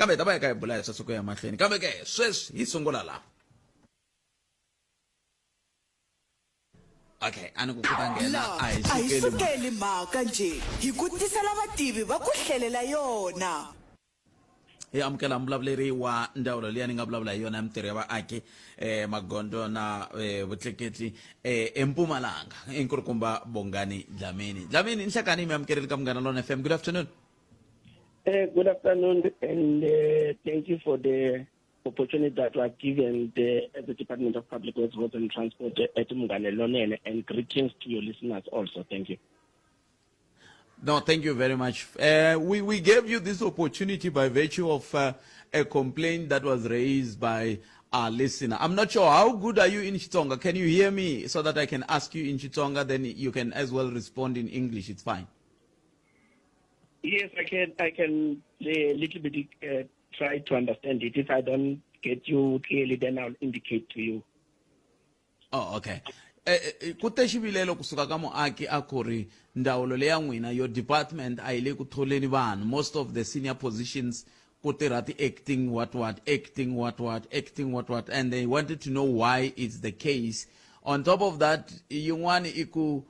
Kambe hi ta va hi kha hi bula hi sweswo ku ya mahlweni. Kambe ke sweswi hi sungula laha. Okay, a ni ku ku ta nghena a hi A hi sukeli mhaka. sukeli mhaka njhe, hi ku tisela vativi va ku hlelela yona. Hi amukela muvulavuleri wa ndzawulo liya ni nga vulavula hi yona ya mitirho ya vaaki, magondzo na vutleketli eMpumalanga, i nkulukumba Bongani Dlamini. Dlamini, nhlekani, mi amukerile ka Munghana Lona FM. Good afternoon. Good afternoon, and thank you for the opportunity that was given the Department of Public Works, Roads and Transport at Munghana Lonene, and greetings to your listeners also. Thank you. No, thank you very much. We gave you this opportunity by virtue of a complaint that was raised by our listener. I'm not sure, how good are you in Xitsonga? Can you hear me so that I can ask you in Xitsonga, then you can as well respond in English? It's fine. Yes, I can. I can a little bit try to understand it. If I don't get you clearly, then I'll indicate to you. Oh, okay. Ku te xivilelo kusuka ka muaki a ku ri ndzawulo leya n'wina, your department, a yi le ku tholeni vanhu. Most of the senior positions ku tirha ti-acting what what, acting what what, acting what what, and they wanted to know why it's the case. On top of that, yin'wani i ku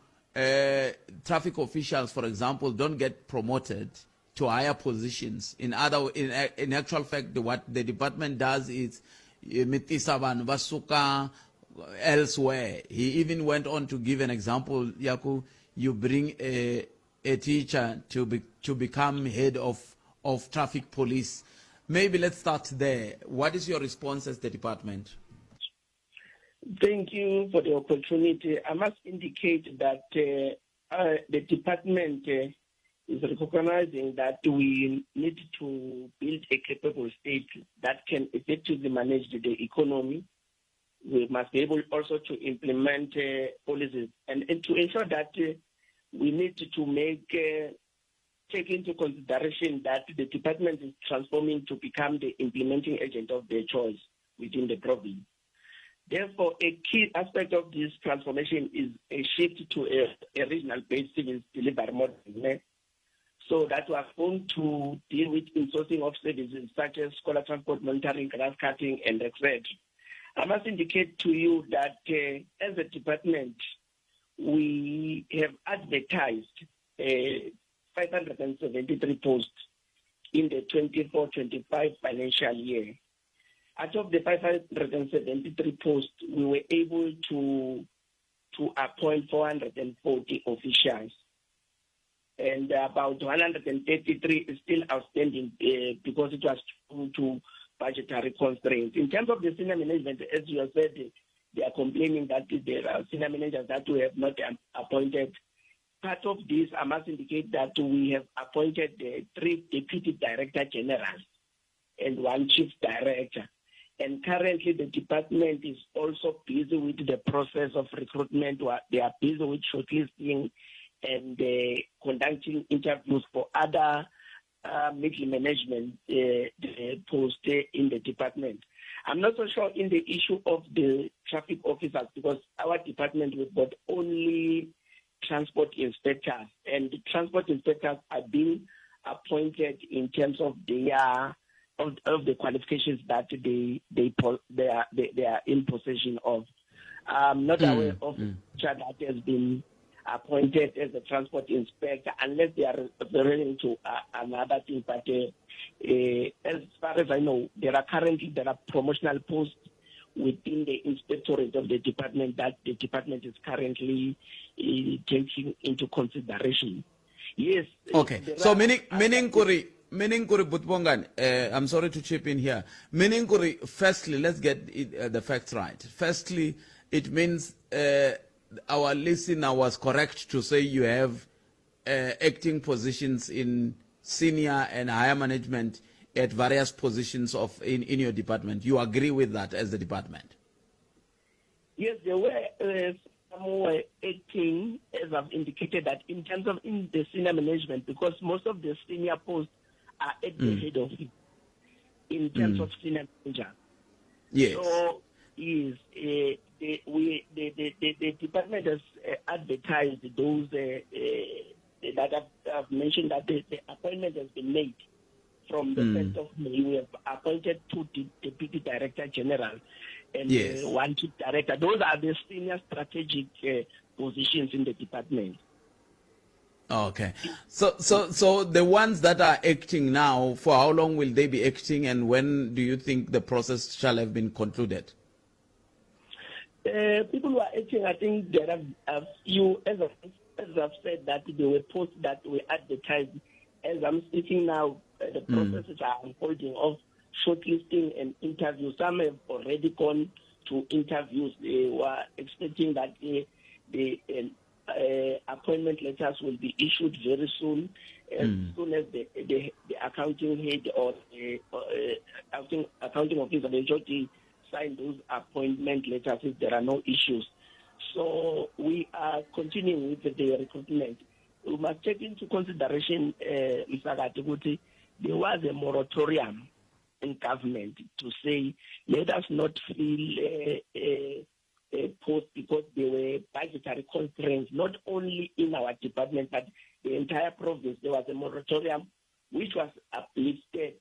traffic officials, for example, don't get promoted to higher positions. In actual fact, what the department does is mi tisa vanhu va suka elsewhere. He even went on to give an example ya ku you bring a teacher to become head of traffic police. Maybe let's start there. What is your response as the department? Thank you for the opportunity. I must indicate that the department is recognizing that we need to build a capable state that can effectively manage the economy. We must be able also to implement policies and to ensure that we need to take into consideration that the department is transforming to become the implementing agent of their choice within the province. Therefore, a key aspect of this transformation is a shift to a regional-based service delivery model, so that we are going to deal with insourcing of services such as scholar transport monitoring, grass cutting, and et cetera. I must indicate to you that as a department, we have advertised 573 posts in the 24-25 financial year. Out of the 573 posts, we were able to appoint 440 officials. And about 133 is still outstanding because it was due to budgetary constraints. In terms of the senior management, as you have said, they are complaining that there are senior managers that we have not appointed. Part of this, I must indicate that we have appointed 3 deputy director generals and 1 chief director. And currently the department is also busy with the process of recruitment. They are busy with shortlisting and conducting interviews for other middle management posts in the department. I'm not so sure in the issue of the traffic officers, because our department, we've got only transport inspectors, and the transport inspectors are being appointed in terms of the qualifications that they are in possession of. I'm not aware of that has been appointed as a transport inspector, unless they are referring to another thing. But as far as I know, there are currently promotional posts within the inspectorate of the department that the department is currently taking into consideration. Yes. Okay. There So are meaning other kuri, meaning kuri Butbongan, I'm sorry to chip in here. Meaning kuri, firstly, let's get the facts right. Firstly, it means our listener was correct to say you have acting positions in senior and higher management at various positions in your department. You agree with that as the department? Yes, there were some were acting, as I've indicated, that in terms of in the senior management, because most of the senior posts are at the head office in terms of senior manager. So is the, we, the department has advertised those that I've mentioned that the appointment has been made. From the 1st of May, we have appointed 2 deputy director general and 1 chief director. Those are the senior strategic positions in the department. Okay. So the ones that are acting now, for how long will they be acting, and when do you think the process shall have been concluded? People who are acting, I think there are a few, as I've said, that there were posts that were advertised. As I'm speaking now, the processes are unfolding of shortlisting and interviews. Some have already gone to interviews. They were expecting that the appointment letters will be issued very soon, as soon as the accounting head or the accounting officer, the HOD, sign those appointment letters if there are no issues. So we are continuing with the recruitment. We must take into consideration, Msakati, ukuthi there was a moratorium in government to say, let us not fill a post because there were budgetary constraints, not only in our department, but the entire province. There was a moratorium which was uplifted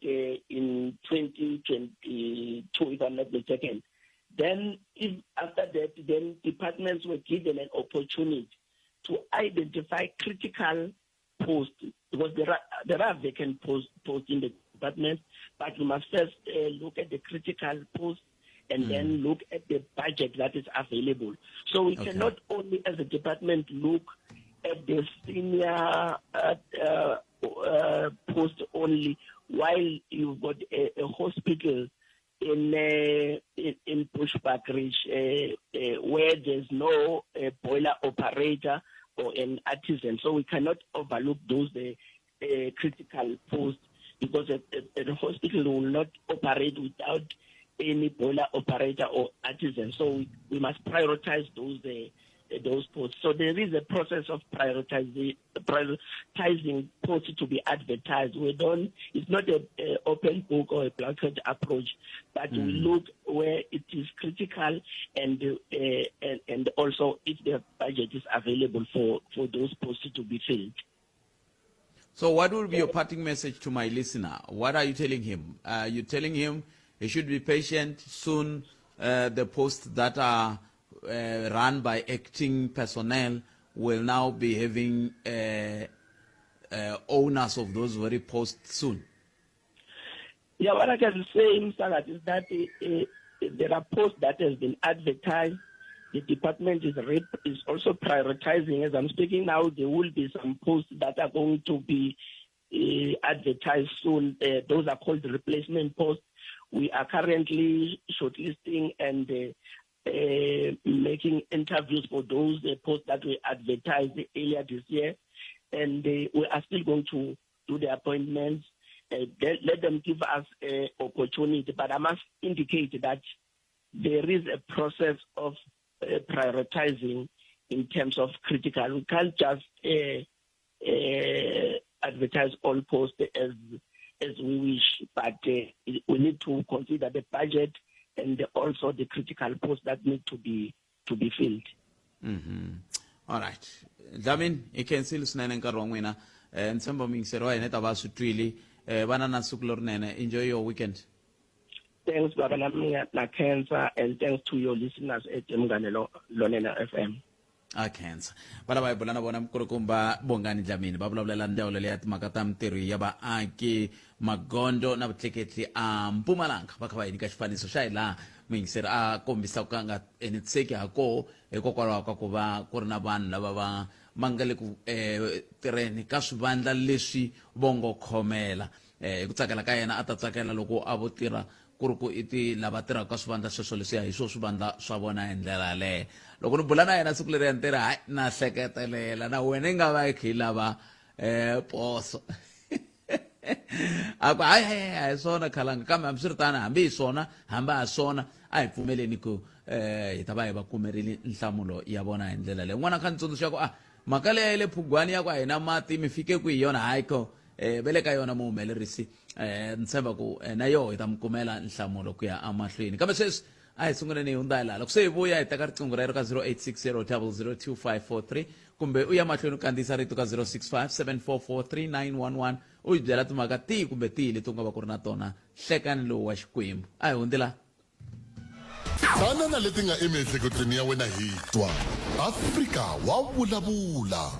in 2022, if I'm not mistaken. Then, if after that, then departments were given an opportunity to identify critical posts, because there are vacant posts in the department, but we must first look at the critical posts and then look at the budget that is available. So we cannot only, as a department, look at the senior post only, while you've got a hospital in Bushbuckridge where there's no boiler operator or an artisan. So we cannot overlook those critical posts, because a hospital will not operate without any boiler operator or artisan. So we must prioritize those posts. So there is a process of prioritizing posts to be advertised. We don't, it's not an open book or a blanket approach, but we look where it is critical and also if the budget is available for those posts to be filled. So what will be your parting message to my listener? What are you telling him? You're telling him he should be patient. Soon the posts that are run by acting personnel will now be having owners of those very posts soon. Yeah, what I can say, Msagat, is that there are posts that has been advertised. The department is also prioritizing. As I'm speaking now, there will be some posts that are going to be advertised soon. Those are called replacement posts. We are currently shortlisting and making interviews for those posts that we advertised earlier this year. And we are still going to do the appointments. Let them give us an opportunity. But I must indicate that there is a process of prioritizing in terms of critical. We can't just advertise all posts as we wish, but we need to consider the budget and also the critical posts that need to be filled. All right. Dlamini, i khensile swinene nkarhi wa n'wina. Ntshembo muyingiseri wa hina ta va swi twile. Vana na siku lerinene. Enjoy your weekend. Thanks, Baba na Cancer, and thanks to your listeners at Munghana Lonene FM. A khensa va lava hi bula na vona mukulukumba Bongani Dlamini va vulavulela ndzawulo leya timhaka ta mintirho ya vaaki, magondzo na vutleketli a Mpumalanga. Va kha va hi nyika xifaniso xa hi laha muyingiseri a kombisa ku a nga enetiseki ha koho hikokwalaho ka ku va ku ri na vanhu lava va va nga le ku tirheni ka swivandla leswi vo ngo khomela. Hi ku tsakela ka yena a ta tsakela loko a vo tirha ku ri ku i ti lava tirhaka ka swivandla sweswo leswiya hi swo swivandla swa vona hi ndlela yaleyo. Loko ni bula na yena siku leriya ni tirha, hayi na hleketelela na wena i nga va i kha i lava poso. A ku hayi, hayi, a hi swona khalanga, kambe hambiswiritano hambi hi swona hambi a swona a hi pfumeleni ku hi ta va hi va kumerile nhlamulo ya vona hi ndlela leyi. N'wana kha ni tsundzuxa ku a mhaka leyi ya le Phugwani ya ku a hi na mati mi fike kwihi yona, hayi ko ve le ka yona muhumelerisi. Ni tshemba ku na yoho hi ta mi kumela nhlamulo ku ya emahlweni. Kambe sweswi a hi sunguleni hi hundza hi laha. Loko se hi vuya hi teka riqingho rero ka 0860 002543 kumbe u ya mahlweni u kandziyisa rito ka 065 744 3911. U hi byela timhaka tihi kumbe tihi leti u nga va ku ri na tona nhlekani lowu wa Xikwembu. A hi hundzi la. Tana na leti nga emiehleketweni ya wena hi twa. Afrika wa vulavula.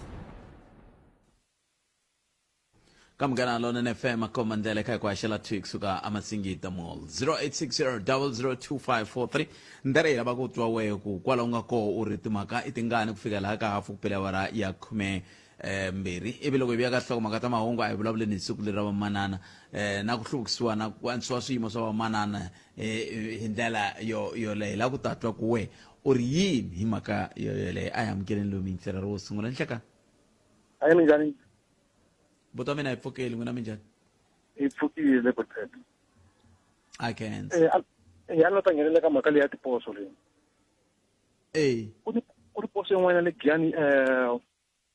Ka Munghana Lonene FM a komba ndlela eka hi ku haxela thwi kusuka amasingita mall 0860002543 ndere hi lava ku twa wehe ku kwala u nga koho u ri timhaka i tingani ku fika laha ka hafu ku pela awara ya khume mbirhi ivi loko hi vuya ka hlokomhaka ta mahungu a hi vulavuleni hi siku leri ra vamanana na ku hluvukisiwa na ku antswisiwa swiyimo swa vamanana hi ndlela yo yoleyo hi lava ku ta twa ku we u ri yini hi mhaka yo yoleyo a hi amukeleni loyi miyingisela ri wo sungula nhlekani. Ayi minjhani? Buti wa mina hi pfukile n'wina minjhani? Hi pfukile butete. I can. Ya ni ta nghenelela ka mhaka leyi ya tiposo leyi. Eh. Ku ni ku ri poso yin'wana le Giyani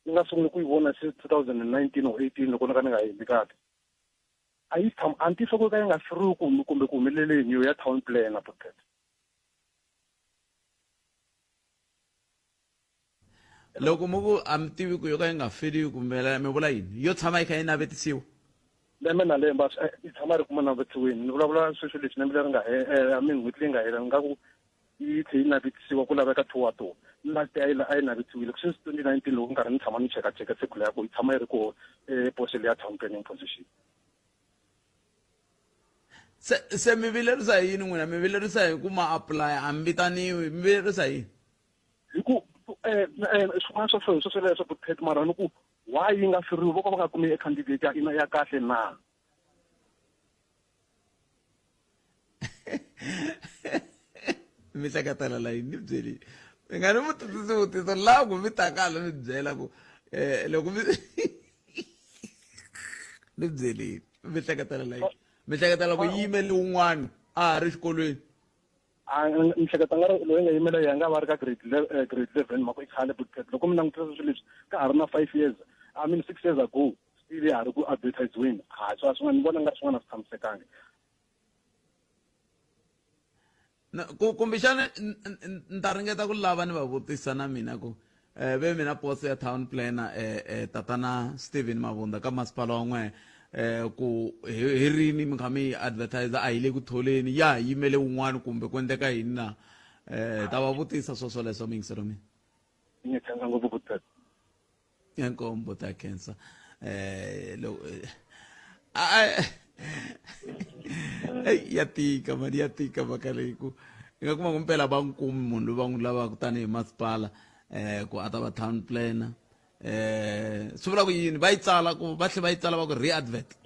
ni nga sunguli ku yi vona since 2019 or 18 loko ni ka ni nga hembi kahle. A yi tshama a ni tiyisa ku ka yi nga firiwi kumbe kumbe ku humeleleni yo ya town planner butete. Loko mi ku a mi tivi ku yo ka yi nga feriwi kumbe mi vula yini yo tshama yi kha yi navetisiwa? Lembe na lembe yi tshama ri kuma navetisiweni. Ni vulavula sweswo leswi lembe leri nga I mean n'hweti leyi nga hela ni nga ku yi tlhe yi navetisiwa ku laveka two wa tona. Last year a yi navetisiwile since 2019 loko nkarhi ni tshama ni cheka cheka circular ya ko yi tshama yi ri koho poso leya town planning position. Se se mi vilerisa hi yini n'wina? Mi vilerisa hi ku ma apply a mi vitaniwi mi vilerisa hi yini? Hi ku swin'wana swa swilo swo sweleswo but mara ni ku why yi nga firiwi vo ka va nga kumi e candidate ya ina ya kahle na? Mi hleketela la yini ni byeli mi nga ni vutisi swivutiso laha ku mi taka hala mi byela ku loko mi ni byelini mi hleketela la yini mi hleketela ku yimele wun'wana a ha ri xikolweni? Ni hleketa nga ri loyi nga yimela ya nga va ri ka grade grade 11 mhaka i khale but loko mi langutisa swilo leswi ka ha ri na 5 years I mean 6 years ago still ya ha ri ku advertise-weni ha swa swin'wana ni vona nga swin'wana a swi tshamisekangi. Ku kumbexana ni ta ringeta ku lava ni va vutisa na mina ku ve mina poso ya town planner tatana Steven Mabunda ka masipala wa n'we ku hi rini mi kha mi yi advertise a hi le ku tholeni ya ha yimele wun'wana kumbe ku endleka yini na ta va vutisa swo swoleswo miyingiselo mina. Ni khensa ngopfu ku tata. Inkombo ta khensa loko a ya tika mani ya tika mhaka leyi ku i nga kuma ku mpela va n'wi kumi munhu loyi va n'wi lavaka tanihi masipala ku a ta va town planner swi vula ku yini va yi tsala ku va tlhela va yi tsala va ku re-advert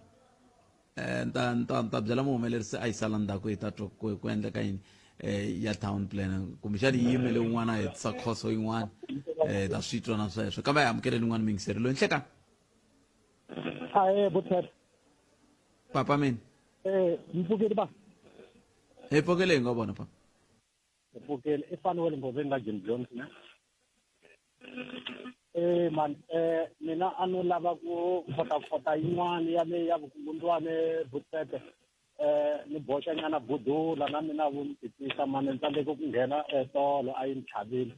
ni ta ni ta ni ta byela muhumelerisi a yi sala ndzhaku hi ta twa ku ku endleka yini ya town plan kumbexana yi yimele un'wana a hetisa khoso yin'wana hi ta swi twa na sweswo kambe a hi amukeleni un'wana muyingiseri loyi nhlekani. Ahe Butler. Papa mina. Mi pfukile ba? Hi pfukile hi nga vona papa. Hi pfukile i Fanuel Ngoveni la Jim Jones ne? Man mina a no lava ku khotakhota yin'wana ya le ya vukungundwani Butete ni boxa nyana budula na mina vo ni titisa mani ni tsandzeke ku nghena tolo a yi ni tlhavile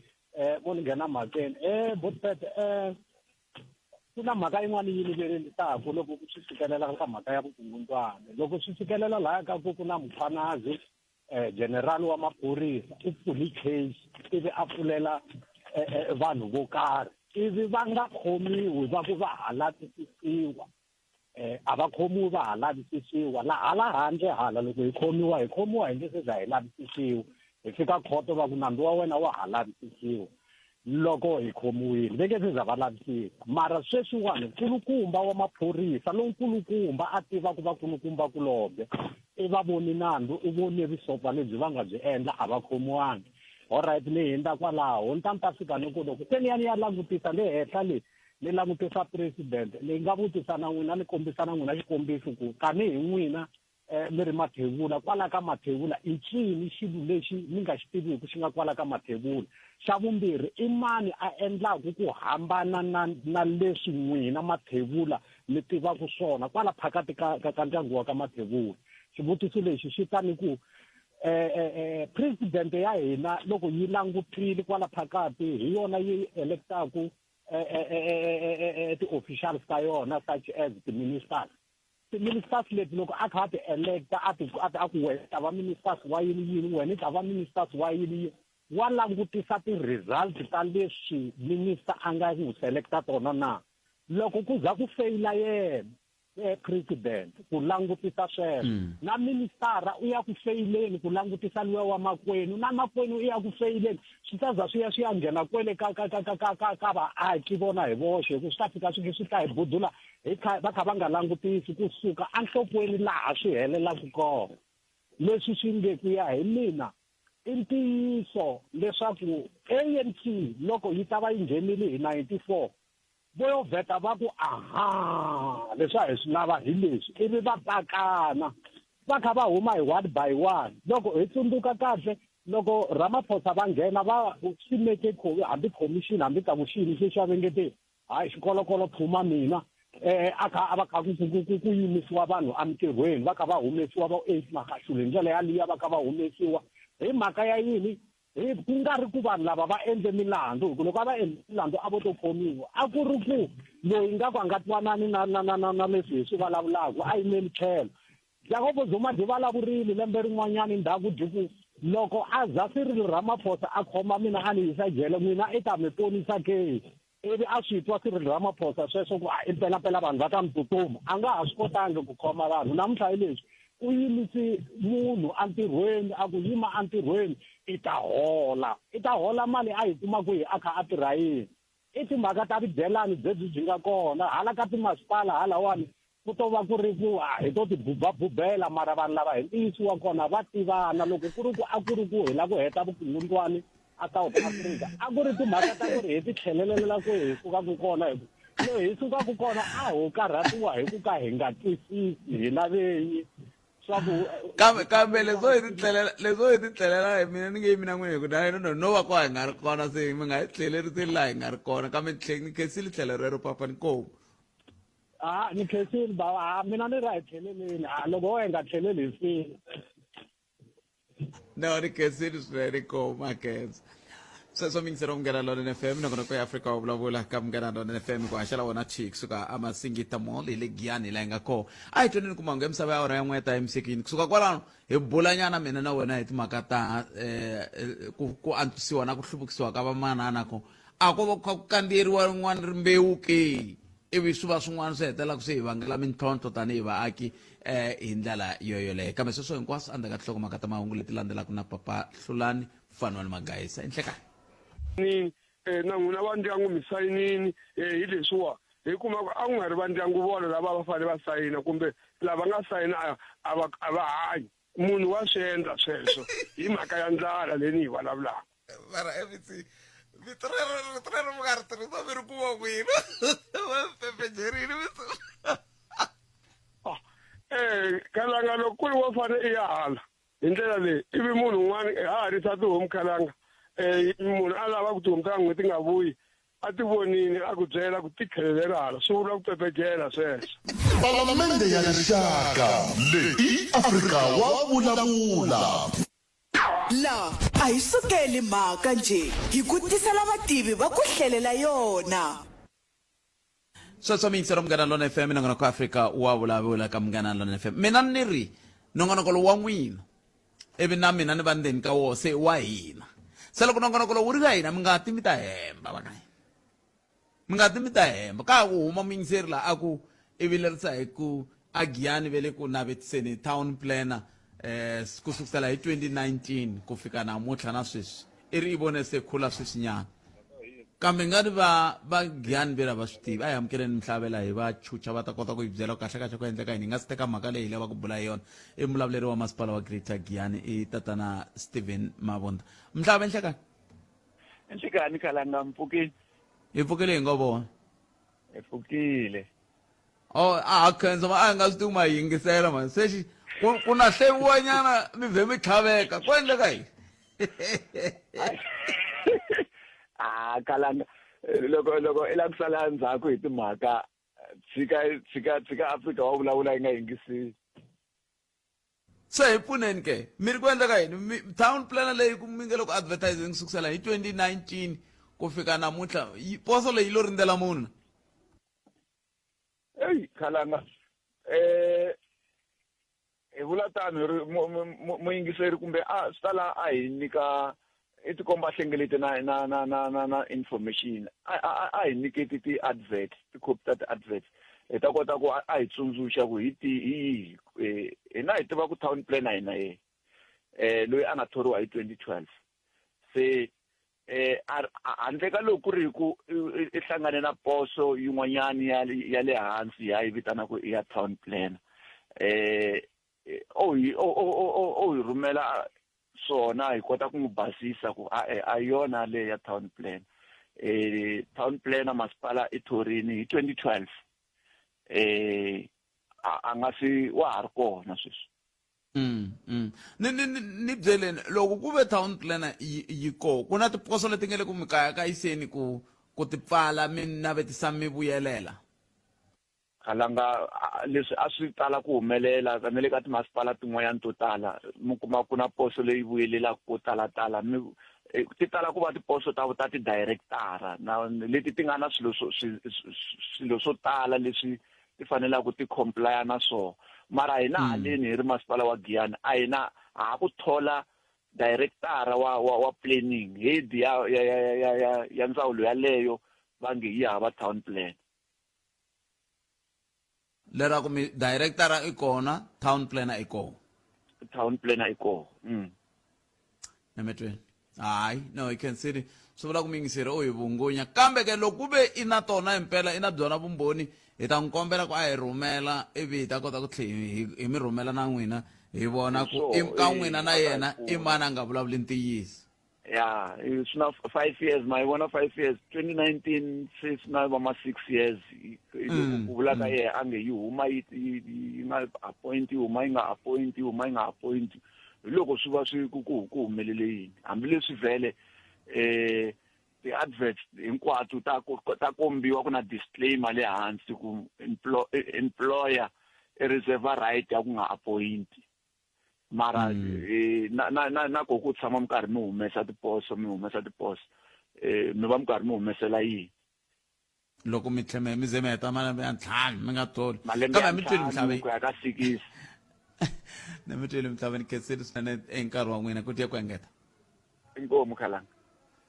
vo ni nghena mhakeni Butete ku na mhaka yin'wana yi ni vilerisaka loko swi fikelela ka mhaka ya vukungundwani loko swi fikelela laya ka ku ku na Mkhwanazi general wa maphorisa u pfule case ivi a pfulela vanhu vo karhi ivi va nga khomiwi va ku va ha lavisisiwa a va khomiwi va ha lavisisiwa la hala handle hala loko hi khomiwa hi khomiwa hi nge se za hi lavisisiwa hi fika khoto va ku nandzu wa wena wa ha lavisisiwa loko hi khomiwile ve nge se za va lavisisa mara sweswiwani nkulukumba wa maphorisa lonkulukumba a tiva ku vakulukumba kulobye i va voni nandzu u vone vusopfa lebyi va nga byi endla a va khomiwangi alright ni hindza kwalaho ni ta ni ta fika ni ku loko se ni ya ni ya langutisa le henhla le ni langutisa president ni nga vutisa na n'wina ni kombisa na n'wina xikombiso ku tanihi n'wina mi ri Mathebula kwala ka Mathebula i ncini xilo lexi mi nga xi tiviku xi nga kwala ka Mathebula xa vumbirhi i mani a endlaku ku hambana na na leswi n'wina Mathebula mi tivaku swona kwala phakati ka ka, ka ndyangu wa ka Mathebula xivutiso lexi xi ta ni ku president ya hina loko yi langutile kwala phakati hi yona yi electaku ti-officials ta yona such as ti-ministers. Ti-ministers leti loko a kha a ti electa a ti a ti a ku wena i ta va ministers wa yini yini wena i ta va ministers wa yini yini wa langutisa ti-result ta leswi minister a nga n'wi selecta tona na loko ku za ku feyila yena eh, president ku langutisa sweswo mm. na ministara u ya ku feyileni ku langutisa luya wa makwenu na makwenu u ya ku feyileni swi ta za swi ya swi ya nghena kwele ka ka ka ka ka ka ka vaaki vona hi voxe hi ku swi ta fika swi swi ta hi budula hi kha va kha va nga langutisi kusuka enhlokweni laha swi helelaka kona leswi swi nge ku ya hi mina i ntiyiso leswaku ANC loko yi ta va yi nghenile hi 94 vo yo vheta va ku aha leswi a hi swi lava hi leswi ivi va pakana va kha va huma hi one by one loko hi tsundzuka kahle loko Ramaphosa va nghena va simeke hambi commission hambi ka ku xini xexi a va nge te hayi xikolokolo phuma mina eh a kha a va kha ku ku ku ku yimisiwa vanhu emintirhweni va kha va humesiwa va Ace Magashule hi ndlela yaliya va kha va humesiwa hi mhaka ya yini hi ku nga ri ku vanhu lava va endle milandzu hi ku loko a va endle milandzu a vo to khomiwa a ku ri ku loyi nga ku a nga twanani na na na na na leswi hi swi vulavulaka a yimeli tlhelo Jacob Zuma dyi vulavurile lembe rin'wanyana ndzhaku dyi ku loko a za Cyril Ramaphosa a khoma mina a ni yisa jele n'wina i ta mi ponisa ke ivi a swi twa Cyril Ramaphosa sweswo ku i mpelampela vanhu va ta mi tsutsuma a nga ha swi kotangi ku khoma vanhu namuntlha hi leswi u yimise munhu entirhweni a ku yima entirhweni i ta hola i ta hola mali a yi kuma kwihi a kha a tirha yini i timhaka ta vudyelani byebyi byi nga kona hala ka timasipala halawani ku to va ku ri ku a hi to tibubabubela mara vanhu lava hi ntiyiso wa kona va tivana loko ku ri ku a ku ri ku hi lava ku heta vukungundzwani a South Africa a ku ri timhaka ta ku ri hi ti tlhelelela ku hi sukaka kona hi ku loyi hi sukaka kona a ho karhatiwa hi ku ka hi nga twisisi hina venyi swa ku kambe kambe leswo hi titlelela leswo hi titlelela hi mina ni nge yimi na n'wina hi ku na no no va ko hi nga ri kona se mi nga hi tlheleriseli laha hi nga ri kona kambe ni khensile tlhelo rero papa ni komu a ni khensile bava a mina ni ri a hi tlheleleni a loko wo hi nga tlheleli hi file no ni khensile swinene komu a khensa sweswo mingisero munghana lonene fm nongonoko ya afrika wa vulavula ka munghana lonene fm ku haxela wona chi kusuka amasingita mall hi le giyani laha hi nga kona a hi twaneni ku mahungu ya misava ya awara ya n'we ta emisekini kusuka kwalano hi bulanyana mina na wena hi timhaka ta eh, ku, ku antswisiwa na ku hluvukisiwa ka vamanana ku a ko va ku kha ku kandziyeriwa rin'wana rimbewu ke ivi swi va swin'wana swi hetelelaka swi hi vangela mintlhontlho tanihi vaaki um hi ndlela yoyoleyo kambe sweswo hinkwaswo endzhaku ka tinhlokomhaka ta mahungu leti landzelaka na papa hlulani fanwani magayisa enhlekani ni eh, na n'wina va ndyangu mi sayinini eh, hi leswiwa hi kuma ku a ku nga ri va ndyangu vona lava va fanele va sayina kumbe lava nga sayina a a va a va hanyi munhu wa swi endla sweswo hi mhaka ya ndlala leyi ni yi vulavulaka mara mec vito rero rito rero mi nga ri tirhisa mi ri ku va kwini va pephejerile vito ah, eh kalanga loko ku ri wo fane i ya hala hi ndlela leyi ivi munhu un'wana ha ha risa tihomu khalanga um munhu a lava ku tihomu ta n'we ti nga vuyi a ti vonile a ku byela ku ti tlhelelela hala swi vula ku pepejela sweswo Palamende ya Rixaka leyi i Afrika wa vulavula. La a hi sukeli mhaka njhe, hi ku tisela vativi va ku hlelela yona. Sweswo mi yingisela Munghana Lona FM, nongonoko wa Afrika wa vulavula ka Munghana Lona FM. Mina ni ri nongonoko lowu wa n'wina ivi na mina ni va ndzeni ka wona se wa hina. Se loko nongonoko lowu wu ri ka hina mi nga ti mi ta hemba va ka hina. Mi nga ti mi ta hemba ka ha ku huma muyingiseri laha a ku i vilerisa hi ku a Giyani ve le ku navetiseni town planner eh ku sukisela hi 2019 ku fika namuntlha na sweswi i ri i vone se khula sweswinyana kambe nga ri va va Giyani ve va swi tivi a hi amukeleni mihlavela hi va chucha va ta kota ku yi byela ku kahle kahle ku endleka yini hi nga si teka mhaka leyi hi lava ku bula hi yona i mulavuleri wa masipala wa Greater Giyani i tatana Steven Mavunda mhlava enhlekani Nhlikani khalanga mpfukile hi pfukile hi ngo vona hi pfukile oh a ha khensa ma a hi nga swi tivi ma yingisela mani se xi ku ku na hleviwanyana mi vhe mi tlhaveka ku endleka yini a khalanga loko loko i lava ku sala ndzhaku hi timhaka tshika tshika tshika Afrika wa vulavula yi nga yingiseli Se hi pfuneni ke, mi ri ku endleka yini? Mi, town planner leyi ku mi nge le ku advertising ku sukusela hi 2019 ku fika namuntlha, yi, poso leyi yi lo rindzela munhu na? Eyi khalanga. Eh hi vula tano hi ri muyingiseri kumbe a swi ta la a hi nyika i tikomba hlengelete na na na na na na information a a a hi nyiketi ti-advert tikhopi ta ti-adverts hi ta kota ku a hi tsundzuxa ku hi ti hi yihi eh, hina hi tiva ku town planner hina ye eh loyi a nga thoriwa hi 2012 se eh handle ka loko ku ri ku i hlangane na poso yin'wanyana ya ya le hansi ya yi vitanaka i ya town planner eh o hi o o o hi rhumela swona hi kota ku n'wi basisa ku a a yona le ya town plan eh town planner masipala i thorini hi 2012 eh a nga si wa ha ri kona sweswi Mm, mm. Ni ni ni ni byeleni loko ku ve town planner yi yi koho ku na tiposo leti nga le ku mi kayakayiseni ku ku ti pfala mi navetisa mi vuyelela khalanga leswi a swi tala ku humelela na le ka timasipala tin'wanyana to tala mi kuma ku na poso leyi vuyelelaka ko talatala mi eh, ti tala ku va tiposo ta ta ti-director na leti ti nga na swilo swo swilo swo tala leswi ti fanelaka ti complya na swona mara hina hmm. haleni hi ri masipala wa Giyani a hina ha ku thola director wa wa, wa planning head ya ya ya ya ya, ya ndzawulo yaleyo va nge yi hava town plan leraku mi director i kona town planner i kona town planner i kona mm. Emetweni. Hayi, no, you can see it. Swi vula ku muyingiseri u hi vungunya. Kambe ke loko ku ve i na tona himpela i na byona vumbhoni, hi ta n'wi kombela ku a hi rhumela ivi hi ta kota ku tlhe hi, hi mi rhumela na n'wina hi vona ku i ka n'wina na yena i mani a nga vulavuli ntiyiso. Ya, swi na 5 years, ma yi vona 5 years, 2019 se swi na va ma 6 years. Ku vula ka yena a nge yi huma yi yi nga appoint, yi huma yi nga appoint, yi huma yi nga appoint. Hi loko swi va swi ku ku ku humelele yini hambileswi vhele eh ti-adverts hinkwato ta ta kombiwa ku na disclaimer le hansi ku employer i reserve right ya ku nga appoint mara mm. eh, na na na na ko ku tshama mi karhi mi humesa tiposo mi humesa tiposo eh mi va mi karhi mi humesela yini loko mi tlheme mi ze mi heta malembe ya ntlhanu mi nga toli malembe ya mi tweli mhlave ku ya ka sikisi na mi tweli mhlave ni khensile swinene enkarhi wa n'wina ku tiya ku engeta inkomu khalanga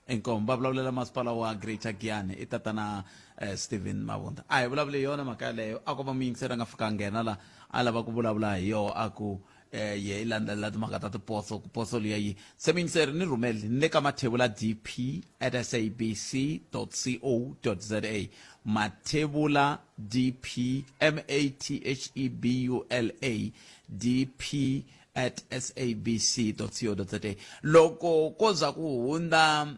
inkomu va vulavulela masipala wa greater giyani i tatana eh, stephen mavunda a hi vulavule yona mhaka yaleyo a ko va muyingiseri a nga fika a nghena la a lava ku vulavula hi yoho a ku eh, ye i landzelela timhaka ta tiposo ku poso liya yi se muyingiseri ni rhumeli ni le ka mathevula dp at sabc co za mathevula dp m a t h e b u l a dp at sabc co za loko ko za ku hundza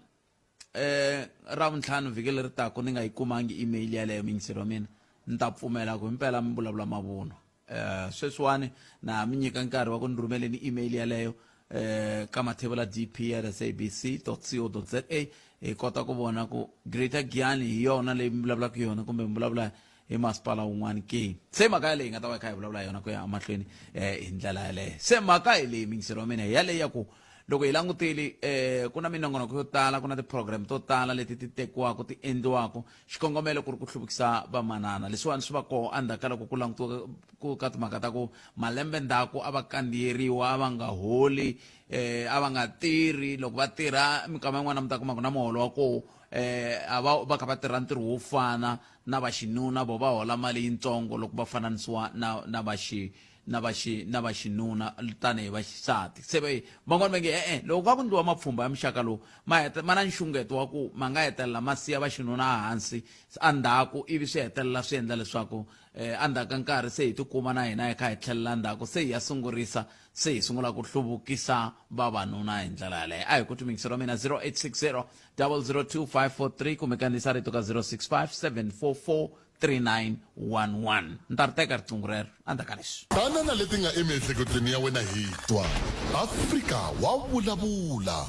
eh ra vuntlhanu vhiki leri taka ni nga yi kumangi email yaleyo muyingiseri wa mina ni ta pfumela ku himpela mi vulavula mavunwa eh sweswiwani na ha mi nyika nkarhi wa ku ni rhumeleni email yaleyo eh ka mathevula dp at sabc co za hi kota ku vona ku greater giyani hi yona leyi mi vulavulaka yona kumbe mi vulavula hi masipala wun'wana ke se mhaka yaleyi hi nga ta va hi kha hi vulavula yona ku ya emahlweni um hi ndlela yaleyo se mhaka hi leyi mingiselo wa mina hi yaleyi ya ku loko hi langutile eh ku na minongonoko yo tala ku na ti-program to tala leti ti tekiwaka ti endliwaka xikongomelo ku ri ku hluvukisa vamanana leswiwani swi va koho endzhaku ka loko ku langutiwa ku ka timhaka ta ku malembe ndzhaku a va kandziyeriwa a va nga holi eh a va nga tirhi loko va tirha minkama yin'wana mi ta kuma ku na muholo wa koho eh a va va kha va tirha ntirho wo fana na va xinuna vo va hola mali yitsongo loko va fananisiwa na na va xi na va xi na va xinuna tanihi va xisati se van'wana va nge e-e loko ka ku ndliwa mapfhumba ya muxaka lowu ma heta ma na nxungeto wa ku ma nga hetelela ma siya va xinuna ehansi endzhaku ivi swi hetelela swi endla leswaku um endzhaku ka nkarhi se hi tikuma na hina hi kha hi tlhelela ndzhaku se hi ya sungurisa se hi sungula ku hluvukisa vavanuna hi ndlela yaleyo a hi ku timingiselo wa mina 0860 002 543 kumbe kandziyisa rito ka 065 744 3911 ni ta ri teka riqingho rero endzhaku ka leswi Tana na leti nga emiehleketweni ya wena hi twa. Afrika wa vulavula.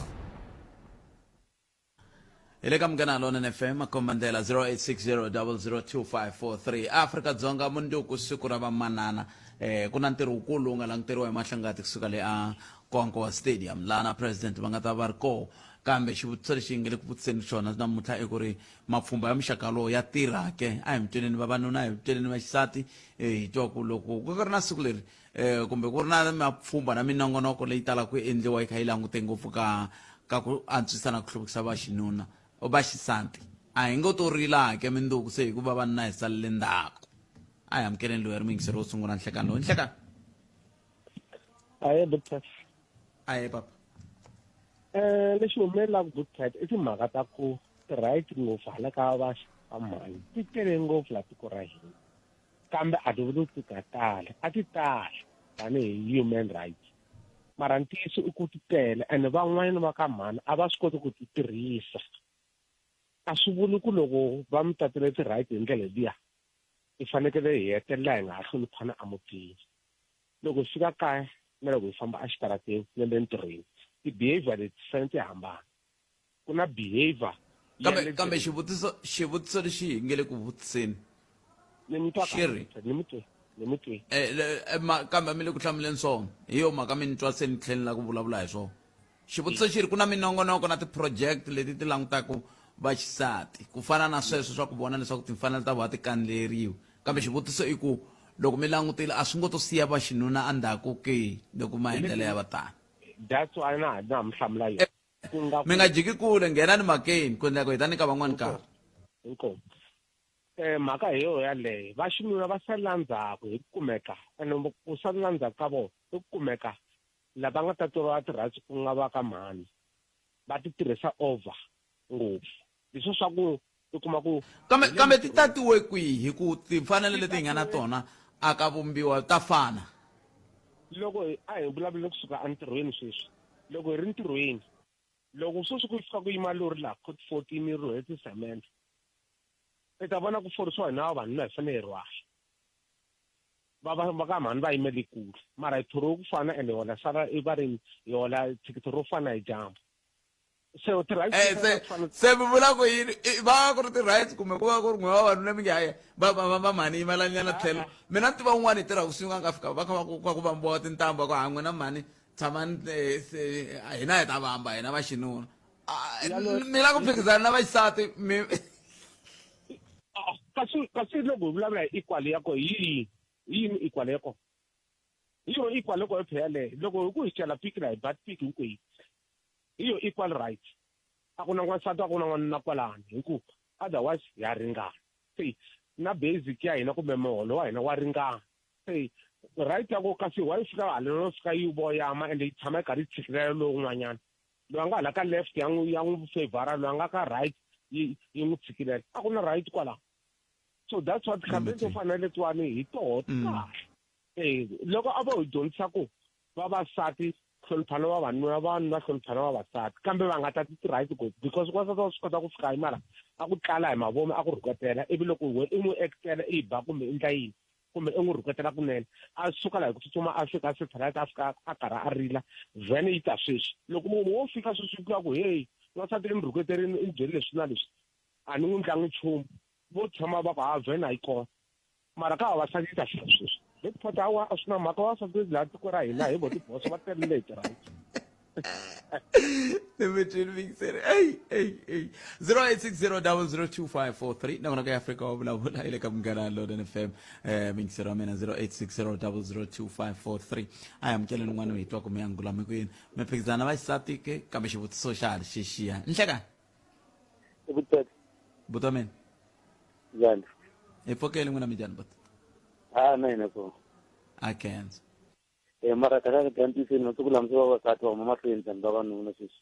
Hi le ka Munghana Lonene FM makombandlela 0860002543 Afrika-Dzonga munduku siku ra vamanana eh ku na ntirho wukulu wu nga languteriwa hi mahlangati kusuka le a Nkowankowa Stadium laha na president va nga ta va ri koho kambe xivutiso lexi nge le ku vutiseni xona namuntlha i ku ri mapfhumba ya muxaka lowo ya tirha ke a hi mi tweleni vavanuna a hi mi tweleni vaxisati hi twa ku loko ku ri na siku leri um kumbe ku ri na mapfhumba na minongonoko leyi talaka ku endliwa yi kha yi langute ngopfu ka ka ku antswisa na ku hluvukisa vaxinuna vaxisati a hi ngo to rila ke minduku se hikuva vavanuna hi salele ndzhaku a hi amukeleni loyi ri muyingiseri wo sungula nhlekani lowu nhlekani Ahe Butcat. Ahe papa. Eh lexi humelelaka Butcat i timhaka ta ku ti-right ngopfu hala ka va mhani ti tele ngopfu laha tiko ra hina kambe a ti vuli ti nga tali a ti tali tanihi human rights mara ntiyiso i ku ti tele ene van'wanyana va ka mhani a va swi koti ku ti tirhisa a swi vuli ku loko va mi tatele ti-right hi ndlela liya hi fanekele hi hetelela hi nga ha hloniphana emutini loko hi fika kaya na loko hi famba exitarateni na le ntirhweni ti-behavior leti ti fanele ti hambana ku na behavior kambe kambe xivutiso xivutiso lexi hi nge le ku vutiseni ni mi twa xi ri ni mi twe ni mi twe eh, eh, kambe mi le ku hlamuleni swona hi yo mhaka mi ni twa se ni tlhela la ku vulavula hi swona Xivutiso xi ri, ku na minongonoko na ti-project leti ti langutaka vaxisati ku fana na sweswo swa ku vona leswaku timfanelo ta vona ti kandziyeriwa. Kambe xivutiso i ku, loko mi langutile a swi ngo to siya vaxinuna endzhaku ke loko maendlelo ya va tano? That's why na na ha mi hlamula yona. Ku nga ku. Mi nga jiki kule, nghenani mhakeni ku endlela ku hi ta nyika van'wana nkarhi. Inkomu. Mhaka hi yoho yaleyo. Va xinuna va salela ndzhaku hi ku kumeka, ene ku salela ndzhaku ka vona i ku kumeka lava nga ta tiva ti-rights ku nga va ka mhani va ti tirhisa over ngopfu leswi swa ku u kuma ku kambe kambe ti tatiwe kwihi hi ku timfanelo leti hi nga na tona a ka vumbiwa ta fana loko a hi vulavule kusuka entirhweni sweswi loko hi ri ntirhweni loko sweswi ku fika ku yima lori laha code 14 yi rhwele tisemende i ta vona ku forisiwa hina vavanuna hi fanele hi rhwala va va va ka mhani va yimele kule mara hi thoriwe ku fana ende hola sala i va ri hi hola thikithi ro fana hi dyambu se ti-rights Eh, se se mi vula ku yini I- va ku ri ti-rights kumbe ku va ku ri n'we vavanuna mi nge hayi va va va va mhani yimelanyana tlhelo mina ni tiva un'wana hi tirhaka kusuhi nga fika va kha va ku va ku vambiwa tintambu va ku ha n'wina mhani tshamani eh, se hina hi ta vamba hina va xinuna Ah, mi la ku phikizana na vaxisati mi Ah, kasi kasi loko hi vulavula hi equal ya ko hi yini hi yini equal ya kona hi yo equal loko hi phela yaleyo loko hi ku hi cela piki la hi ba piki hinkweyi hi yo equal right a ku na n'wansati a ku na n'wanuna kwalano hi ku otherwise ya ringana se na basic ya hina kumbe muholo wa hina wa ringana se right ya ko kasi why fika haleno fika yi voyama ende yi tshama yi karhi yi tshikilela lowun'wanyana loyi a nga hala ka left ya n'wi ya n'wi favor loyi a nga ka right yi yi n'wi tshikilela a ku na right kwalaho so that's what campaign to fana na letiwani hi toho ti kahle eh loko a vo hi dyondzisa ku vavasati hloniphana vavanuna vavanuna hloniphana vavasati kambe va nga tati ti-right ngopfu because wansati wa swi kota ku fika hi mara a ku tlala hi mavomu a ku rhuketela ivi loko we i n'wi ekutela i ba kumbe i ndla yini kumbe i n'wi rhuketela kunene a suka laha hi ku tsutsuma a fika a satellite a fika a karhi a rila vhene yi ta sweswi loko munhu wo fika sweswi ku ku heyi wansati i ni rhuketerini i ni byele leswi na leswi a ni n'wi ndlangi nchumu vo tshama va ku ha vhene a yi kona mara ka vavasati yi ta fika sweswi hi ku phota awa a swi na mhaka vavasati laha tiko ra hina hi vo tiboso va telele hi ti-right Dimitri Mixer. Ey, ey, ey. 0860002543 nakona ka Afrika wa vulavula hi le ka Munghana Lonene FM. Eh Mixer wa mina 0860002543. A hi amukeleni un'wana hi twa ku mi angula mi ku yini. Mi phikizana va xisati ke kambe xivutiso xa ha ri xexiya. Nhlekani. Vuteka. Buta mina. Njhani? Hi pfokele n'wina mi njhani buta? Ha na hina ko. A khensa. Eh mara kahle kahle ntiyisweni masiku lama se vavasati va huma mahlweni than vavanuna sweswi.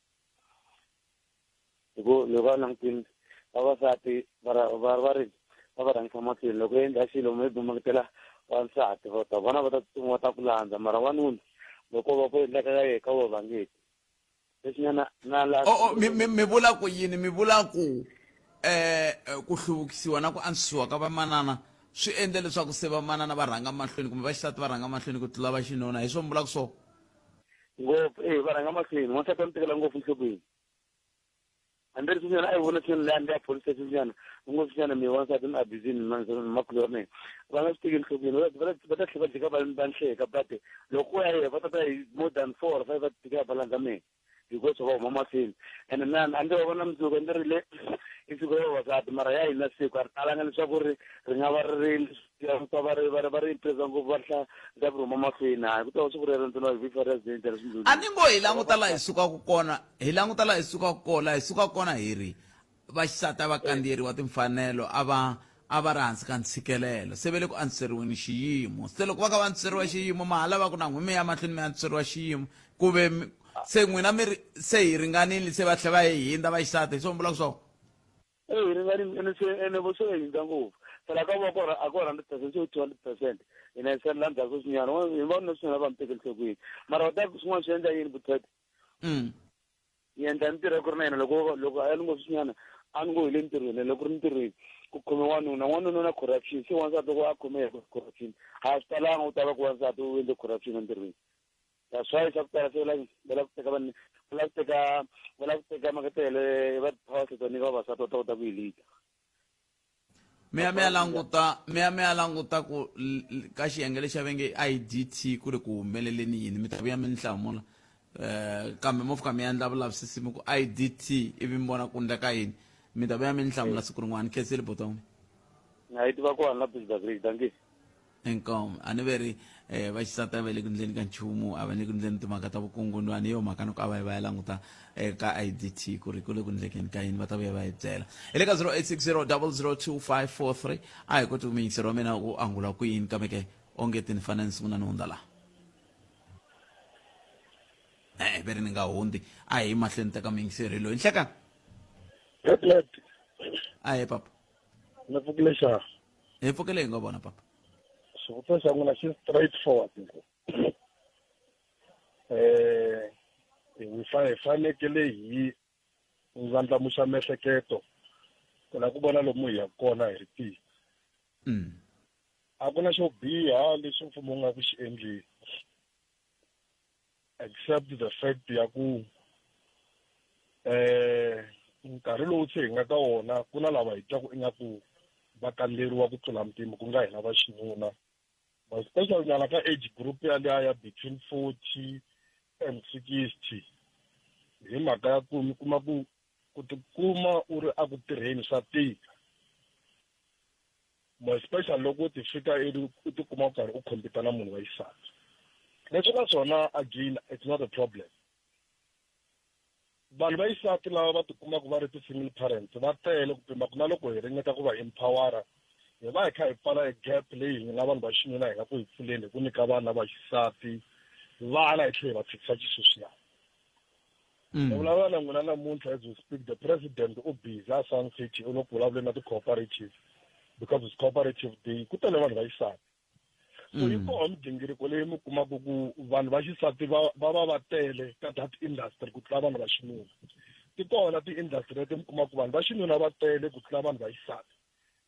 Hi ku loko va langutile vavasati va va va ri va va rhangisa mahlweni loko endla xilo maybe maketela wansati va ta vona va ta tsutsuma va ta ku landza mara wanuna loko va ku endleka ka yena ka vona va nge ti. Leswinyana na la Oh, oh, mi, mi, mi vula ku yini mi vula ku eh ku hluvukisiwa na ku antswisiwa ka vamanana swi endle leswaku se vamanana va rhanga mahlweni kumbe vaxisati va rhanga mahlweni ku tlula vaxinuna hi swo mi vulaka swona ngopfu eh va rhanga mahlweni wansati wa mi tekela ngopfu enhlokweni hambi ri sweswinyana a yi vona swinene leya ya police station nyana u ngo sweswinyana mi wansati mi abusini makulorhi wa mina va nga swi tekeli enhlokweni va ta tlhela va jika va va ni hleka but loko ku ya yena va ta ta hi more than four or five va Mina a ndzi va vona mundzuku ndzi ri le i siku ra vavasati mara ya hina siku a ri talanga leswaku ri ri nga va ri ri va ri va ri va ri impresa ngopfu va hla ndza ku rhuma mahlweni hayi ku ta va siku rero ntsena hi vhifa ra zinta leswi A ni ngo hi languta laha hi sukaka kona hi languta laha hi sukaka kona laha hi sukaka kona hi ri vaxisati a va kandziyeriwa timfanelo a va a va ri hansi ka ntshikelelo se va le ku antswiseriweni xiyimo se loko va kha va antswiseriwa xiyimo ma ha lava ku na n'wina mi ya mahlweni mi antswiseriwa xiyimo ku ve se n'wina mi ri se hi ringanile se va tlhela va hi hindza vaxisati hi swo mi vulaka swona e hi ringanile ene se ene vo se hindza ngopfu phela ka va kona a ko 100% se 200% hina hi salela ndzhaku sweswinyana hi va na swin'wana va mi tekeli nhlokweni mara va ta swin'wana swi endla yini vuthet Ni endla mintirho ya ku ri na yena loko loko a ni ngo sweswinyana a ni ngo hi le ntirhweni loko ri ntirhweni ku khome wanuna wanuna na corruption se wansati loko a khome hi corruption a swi talanga u ta va ku wansati u endle corruption entirhweni that's why swa ku tala se va lava ku teka vanhu va lava ku teka va lava ku teka maketele va power to nyika vavasati va ta kota ku yi leader mi ya mi ya languta mi ya mi ya languta ku ka xiyenge lexi va nge IDT ku ri ku humeleleni yini mi ta vuya mi ni hlamula eh kambe mo fika mi endla vulavisisi mi ku IDT ivi mi vona ku endleka yini mi ta vuya mi ni hlamula siku rin'wana khensile botomi na yi tiva kona la Bushbuckridge dankie Inkomu a ni ve ri eh, va xisati a va le ku ndleni ka nchumu a va le ku ndleni timhaka ta vukungundwani hi yo mhaka ni ku a va yi va ya languta eka IDT ku ri ku le ku ndlekeni ka yini va ta vuya va yi byela hi le ka 0860 002543 a hi koti ku muyingiseri wa mina u angula ku yini kambe ke onge ti ni fanele ni sungula ni hundza laha e-e ve ri ni nga hundzi a hi mahlweni teka muyingiseri loyi nhlekani a hi papa ni pfukile xa hi pfukele hi nga vona papa xivutiso xa n'wina xi straight forward ngopfu eh hi fanekele hi ndlandlamuxa miehleketo ku lava ku vona lomu hi yaka kona hi ri tiko a ku na xo biha lexi mfumo wu nga ku xi endleni except the fact ya ku eh nkarhi lowu se hi nga ka wona ku na lava hi twaku ingaku va kandzeriwa ku tlula mpimo ku nga hina va xinuna especially nyana ka age group yaliya ya between 40 and 60 hi mhaka ya ku mi kuma ku ku tikuma u ri a ku tirheni swa tika more especially loko u ti fika u tikuma u karhi u compete na munhu wa xisati leswi na swona again it's not a problem vanhu va xisati lava va tikumaka va ri ti-single parents va tele ku pima ku na loko hi ringeta ku va empowera hi va hi kha hi pfala e gap leyi hi nga vanhu va xinuna hi nga ku hi pfuleni hi ku nyika vana va xisati vana hi tlhela hi va tshikisa xisweswiyani Ni vulavula na n'wina namuntlha as we speak the president u busy a Sun City u le ku vulavuleni na ti-cooperative because it's cooperative day ku tele vanhu va xisati so yi koho migingiriko leyi mi kumaka ku vanhu va xisati va va va va tele ka that industry ku tlula vanhu va xinuna ti kona ti-industry leti mi kumaka ku vanhu va xinuna va tele ku tlula vanhu va xisati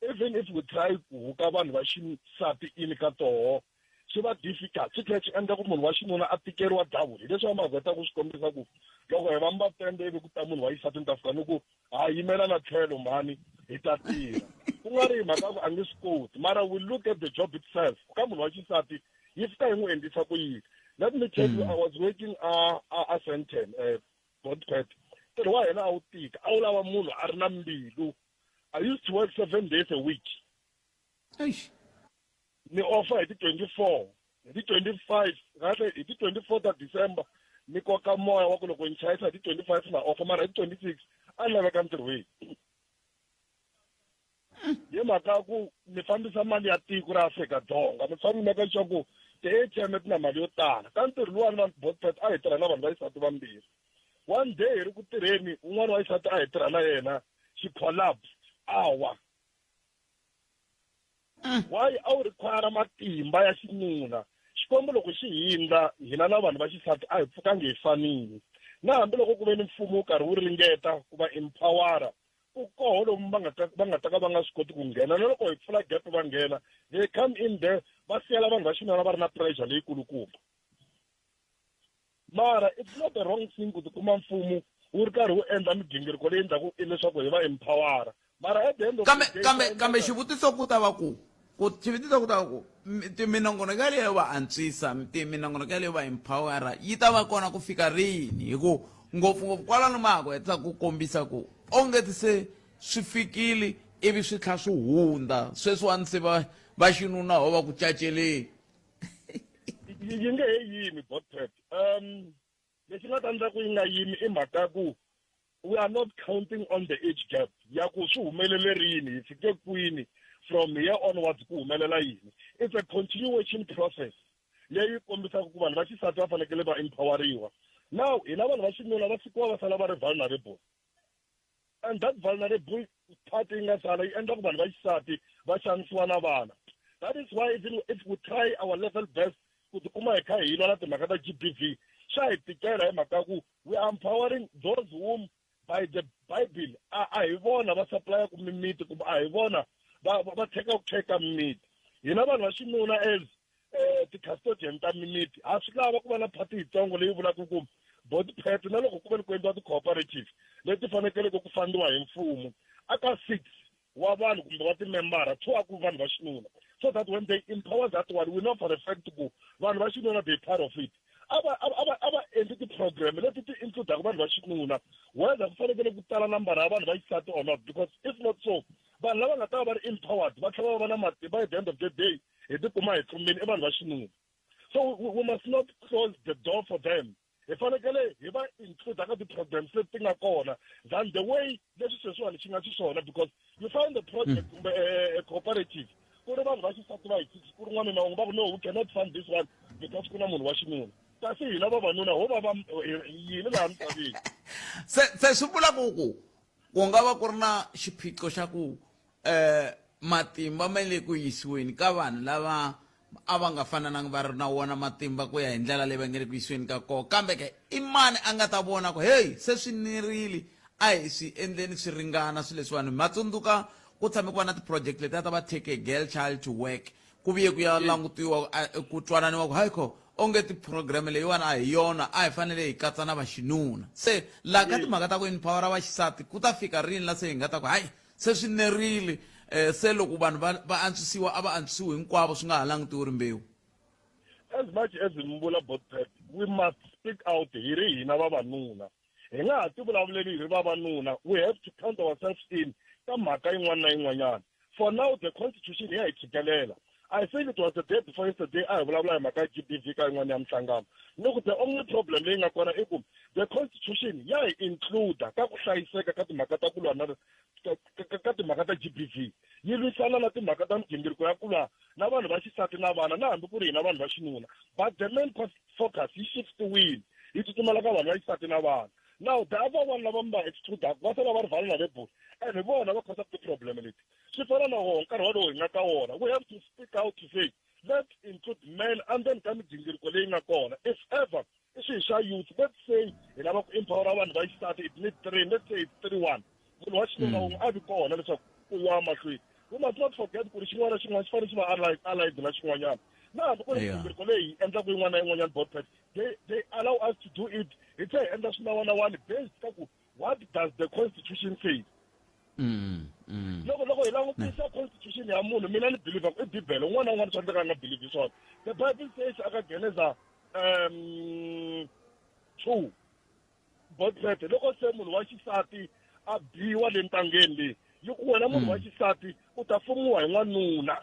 even if we try ku huka vanhu va xisati in ka toho swi va difficult swi tlhela swi endla ku munhu wa xinuna a tikeriwa double hi leswi va mavheta ku swi kombisa ku loko hi vamba tende ivi ku ta munhu wa xisati ni ta fika ni ku ha yimela na tlhelo mhani hi ta tirha ku nga ri hi mhaka ku a nge swi koti mara we look at the job itself ka munhu wa xisati yi fika yi n'wi endlisa ku yini let me tell you i was working a a a Sandton Botpet ntirho wa hina a wu tika a wu lava munhu a ri na mbilu i used to work 7 days a week Eish. Ni ofa hi ti 24 hi ti 25 kahle hi ti 24 ta December ni koka moya wa ku loko ni chayisa hi ti 25 na ofa mara hi ti 26 a ni laveka ntirhweni hi mhaka ya ku mi fambisa mali ya tiko ra Afrika-Dzonga mi fanele mi meka sure ku ti-A_T_M ti na mali yo tala ka ntirho luwani va Botpet a hi tirha na vanhu va xisati vambirhi one day hi ri ku tirheni un'wana wa xisati a hi tirha na yena xi collapse a wa Why a wu require matimba ya xinuna Xikwembu loko xi hindla hina na vanhu va xisati a hi pfukangi hi fanile na hambiloko ku ve ni mfumo wu karhi wu ringeta ku va empowera ku koho lomu va nga ta va nga ta ka va nga swi koti ku nghena na loko hi pfula gap va nghena they come in there va siyela vanhu va xinuna va ri na pressure leyikulukumba mara it's not the wrong thing ku tikuma mfumo wu ri karhi wu endla migingiriko leyi endlaku leswaku hi va empowera mara at the end of kambe the day kambe kambe xivutiso ku ta va ku Ku xivutiso ku ta ku minongonoko yaleyo va antswisa, minongonoko yaleyo va empowera yi ta va kona ku fika rini? Hi ku ngopfungopfu kwalano ma ha ku hetisa ku kombisa ku onge ti se swi fikile ivi swi tlha swi hundza sweswiwani se va va xinuna ho va ku caceleni. Yi nge he yimi botpet. Lexi nga ta endla ku yi nga yimi i mhaka ya ku we are not counting on the age gap ya ku swi humelele rini, hi fike kwini, from here onwards ku humelela yini. It's a continuation process leyi kombisaka ku vanhu va xisati va fanekele va empoweriwa. Now hina vanhu va xinuna va sikiwa va sala va ri vulnerable, and that vulnerable part yi nga sala yi endla ku vanhu va xisati va xanisiwa na vana. That is why even if we try our level best ku tikuma hi kha hi lwa na timhaka ta GBV, swa hi tikela hi mhaka ku we are empowering those whom by the Bible a a hi vona va supply-aku mimiti, kumbe a hi vona va va tekaka care ka mimiti. Hina vanhu va xinuna as ti-custodian ta mimiti ha swi lava ku va na party yitsongo leyi vulaka ku body pet, na loko ku ve ni ku endliwa ti-cooperative leti fanekeleke ku fandiwa hi mfumo, aka 6 wa vanhu kumbe va timembara, 2 a ku vanhu va xinuna, so that when they empower that one, we know for a fact ku vanhu va xinuna they part of it. A va a va a va endli ti-program leti ti includaka vanhu va xinuna, whether ku fanekele ku tala nambara ya vanhu va xisati or not, because if not so, vanhu lava nga ta va va ri empowered va tlhela va va na matimba, at the end of the day hi tikuma hi tlumbile i vanhu va xinuna. So we must not close the door for them. Hi fanekele hi va include ka ti-programs leti ti nga kona than the way leswi sweswiwani xi nga xiswona, because you find the project kumbe a cooperative ku ri vanhu va xisati va hi 6, ku ri n'wanuna wun'we, va ku no, we cannot fund this one because ku na munhu wa xinuna, kasi hina vavanuna ho va va yini laha misaveni? Se swi vula ku ku nga va ku ri na xiphiqo xa ku matimba ma le ku yisiweni ka vanhu lava a va nga fanananga va ri na wona matimba ku ya hi ndlela leyi va nge le ku yisiweni ka kona, kambe ke i mani a nga ta vona ku heyi se swi nerile, a hi swi endleni swi ringana swilo leswiwani? Ma tsundzuka ku tshame ku va na ti-project leti a ta va take a girl child to work, ku vuye ku ya langutiwa ku twananiwa ku hayi kho onge ti-program leyiwani a hi yona, a hi fanele hi katsa na vaxinuna. Se laha ka timhaka ta ku empowera vaxisati, ku ta fika rini la se hi nga ta ku hayi se swi nerile, se loko vanhu va va antswisiwa a va antswisiwi hinkwavo, swi nga ha langutiwi rimbewu? As much as mi vula botpet, we must speak out hi ri hina vavanuna. Hi nga ha ti vulavuleli hi ri vavanuna, we have to count ourselves in ka mhaka yin'wana na yin'wanyana. For now the constitution ya hi tshikelela. I think it was the day before yesterday a hi vulavula hi mhaka ya GBV ka yin'wana ya minhlangano, ni ku the only problem leyi nga kona i ku the constitution ya hi include ka ku hlayiseka ka timhaka ta ku lwa na ka timhaka ta GBV, yi lwisana na timhaka ta migingiriko ya ku lwa na vanhu va xisati na vana, na hambi ku ri hina vanhu va xinuna, but the main focus yi shiftiwile yi tsutsumela ka vanhu va xisati na vana. Now the other one lava mi va excludaka va sala va ri vulnerable, and hi vona va causaku ti-problem leti. Swi fana na wona nkarhi walowo hi nga ka wona, we have to speak out to say let's include men and then ka migingiriko leyi nga kona. If ever i swihi swa youth, let's say hi lava ku empowera vanhu va xisati, it need 3, let's say it's 3 1, munhu wa xinuna wun'we a vi kona leswaku ku yiwa mahlweni. We must not forget ku ri xin'wana na xin'wana xi fanele xi va allied na xin'wanyana, na hambi ku ri migingiriko leyi hi endlaku yin'wana na yin'wanyana, botpet, they allow us to do it. Hi tlhela hi endla swinawanawani based ka ku what does the constitution say. Loko hi langutisa constitution ya munhu, mina ni believe ku i bibele, un'wana na un'wana swa endleka a nga believe swona. The Bible says aka Geneza 2, botpet, loko se munhu wa xisati a biwa le ntangeni leyi, yi ku wena munhu wa xisati u ta fumiwa hi n'wanuna.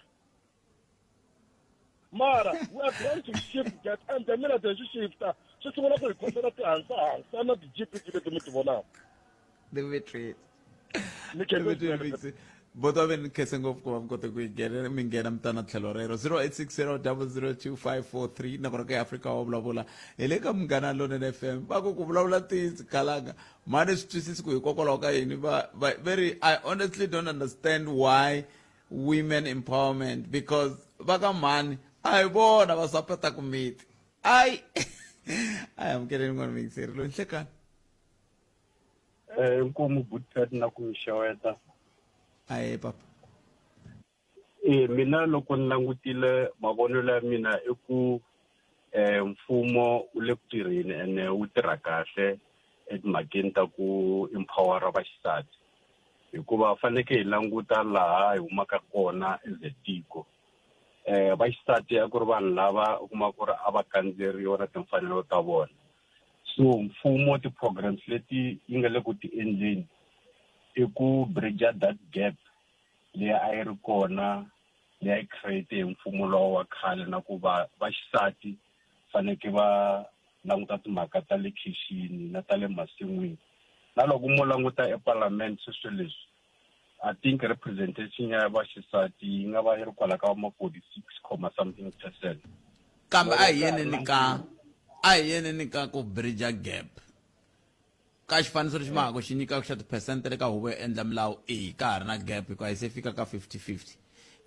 Mara we are trying to shift that, and the minute hi swi shifta swi sungula ku hi khosela tihansahansa na ti-GPG leti mi ti vonaka. Dimitri, boto ve ni khense ngopfu ku va mi kote ku yi nghena, mi nghena mi ta na tlhelo rero. 0860 002543, nakona ka Afrika wa vulavula hi le ka Munghana Lonene FM. Va ku ku vulavula ntiyiso khalanga mani swi twisisi ku hikokwalaho ka yini va va very. I honestly don't understand why women empowerment, because va ka mhani a hi vona va sapataka miti. Ai a hi amukeleni n'wana muyingiseri loyi. Nhlekani. Inkomu Butpet na ku mi xeweta. Ahe papa. Mina loko ni langutile mavonelo ya mina i ku mfumo wu le ku tirheni ene wu tirha kahle etimhakeni ta ku empowera vaxisati, hikuva faneke hi languta laha hi humaka kona as a tiko. Eh va xisati a ku ri vanhu lava u kuma ku ri a va kandzeriwa na timfanelo ta vona. So mfumo ti-programs leti yi nga le ku ti endleni i ku bridge that gap leyi a yi ri kona leyi a yi create hi mfumo lowa wa khale na ku va va xisati faneke va languta timhaka ta le khixini na ta le masin'wini na loko mo languta epalamende sweswo leswi I think representation ya vaxisati yi nga va yi ri kwala ka ma 46 comma something percent. Kambe a hi yeneni ka a hi yeneni ka ku bridge gap ka xifaniso lexi ma ha ku xi nyikaka xa tiphesente le ka huvo yo endla milawu e ka ha ri na gap hikuva yi se fika ka 50-50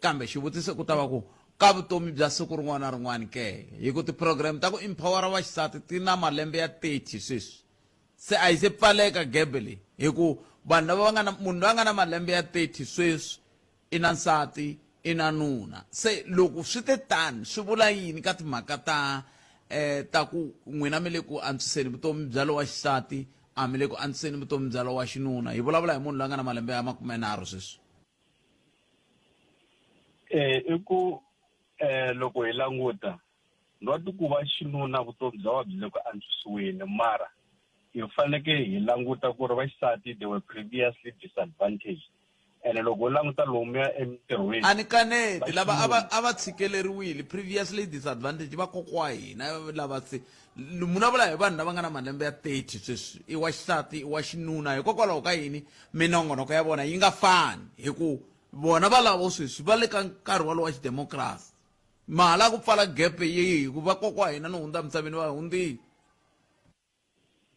kambe xivutiso ku ta va ku ka vutomi bya siku rin'wana na rin'wana ke hi ku ti-program ta ku empowera vaxisati ti na malembe ya 30 sweswi se a yi se pfaleka gebe leyi hi ku vanhu lava va nga na munhu loyi a nga na malembe ya 30 sweswi i na nsati i na nuna se loko swi te tani swi vula yini ka timhaka ta eh ta ku n'wina mi le ku antswiseni vutomi bya lowa xisati a mi le ku antswiseni vutomi bya lowa xinuna hi vulavula hi munhu loyi a nga na malembe ya makumenharhu sweswi eh i ku eh loko hi languta Not ku va xinuna vutomi bya va byi le ku antswisiweni mara hi faneke hi languta ku ri vaxisati they were previously disadvantaged ene loko u languta lomuya emintirhweni a ni kaneti lava a va a va tshikeleriwile previously disadvantage va kokwa hina lava se munhu a vula hi vanhu lava nga na malembe ya 30 sweswi i wa xisati i wa xinuna hikokwalaho ka yini minongonoko ya vona yi nga fani hi ku vona valavo sweswi va le ka nkarhi walowo wa xidemokirasi mahala ku pfala gap yihi ku va kokwa hina no hundza misaveni va hundzile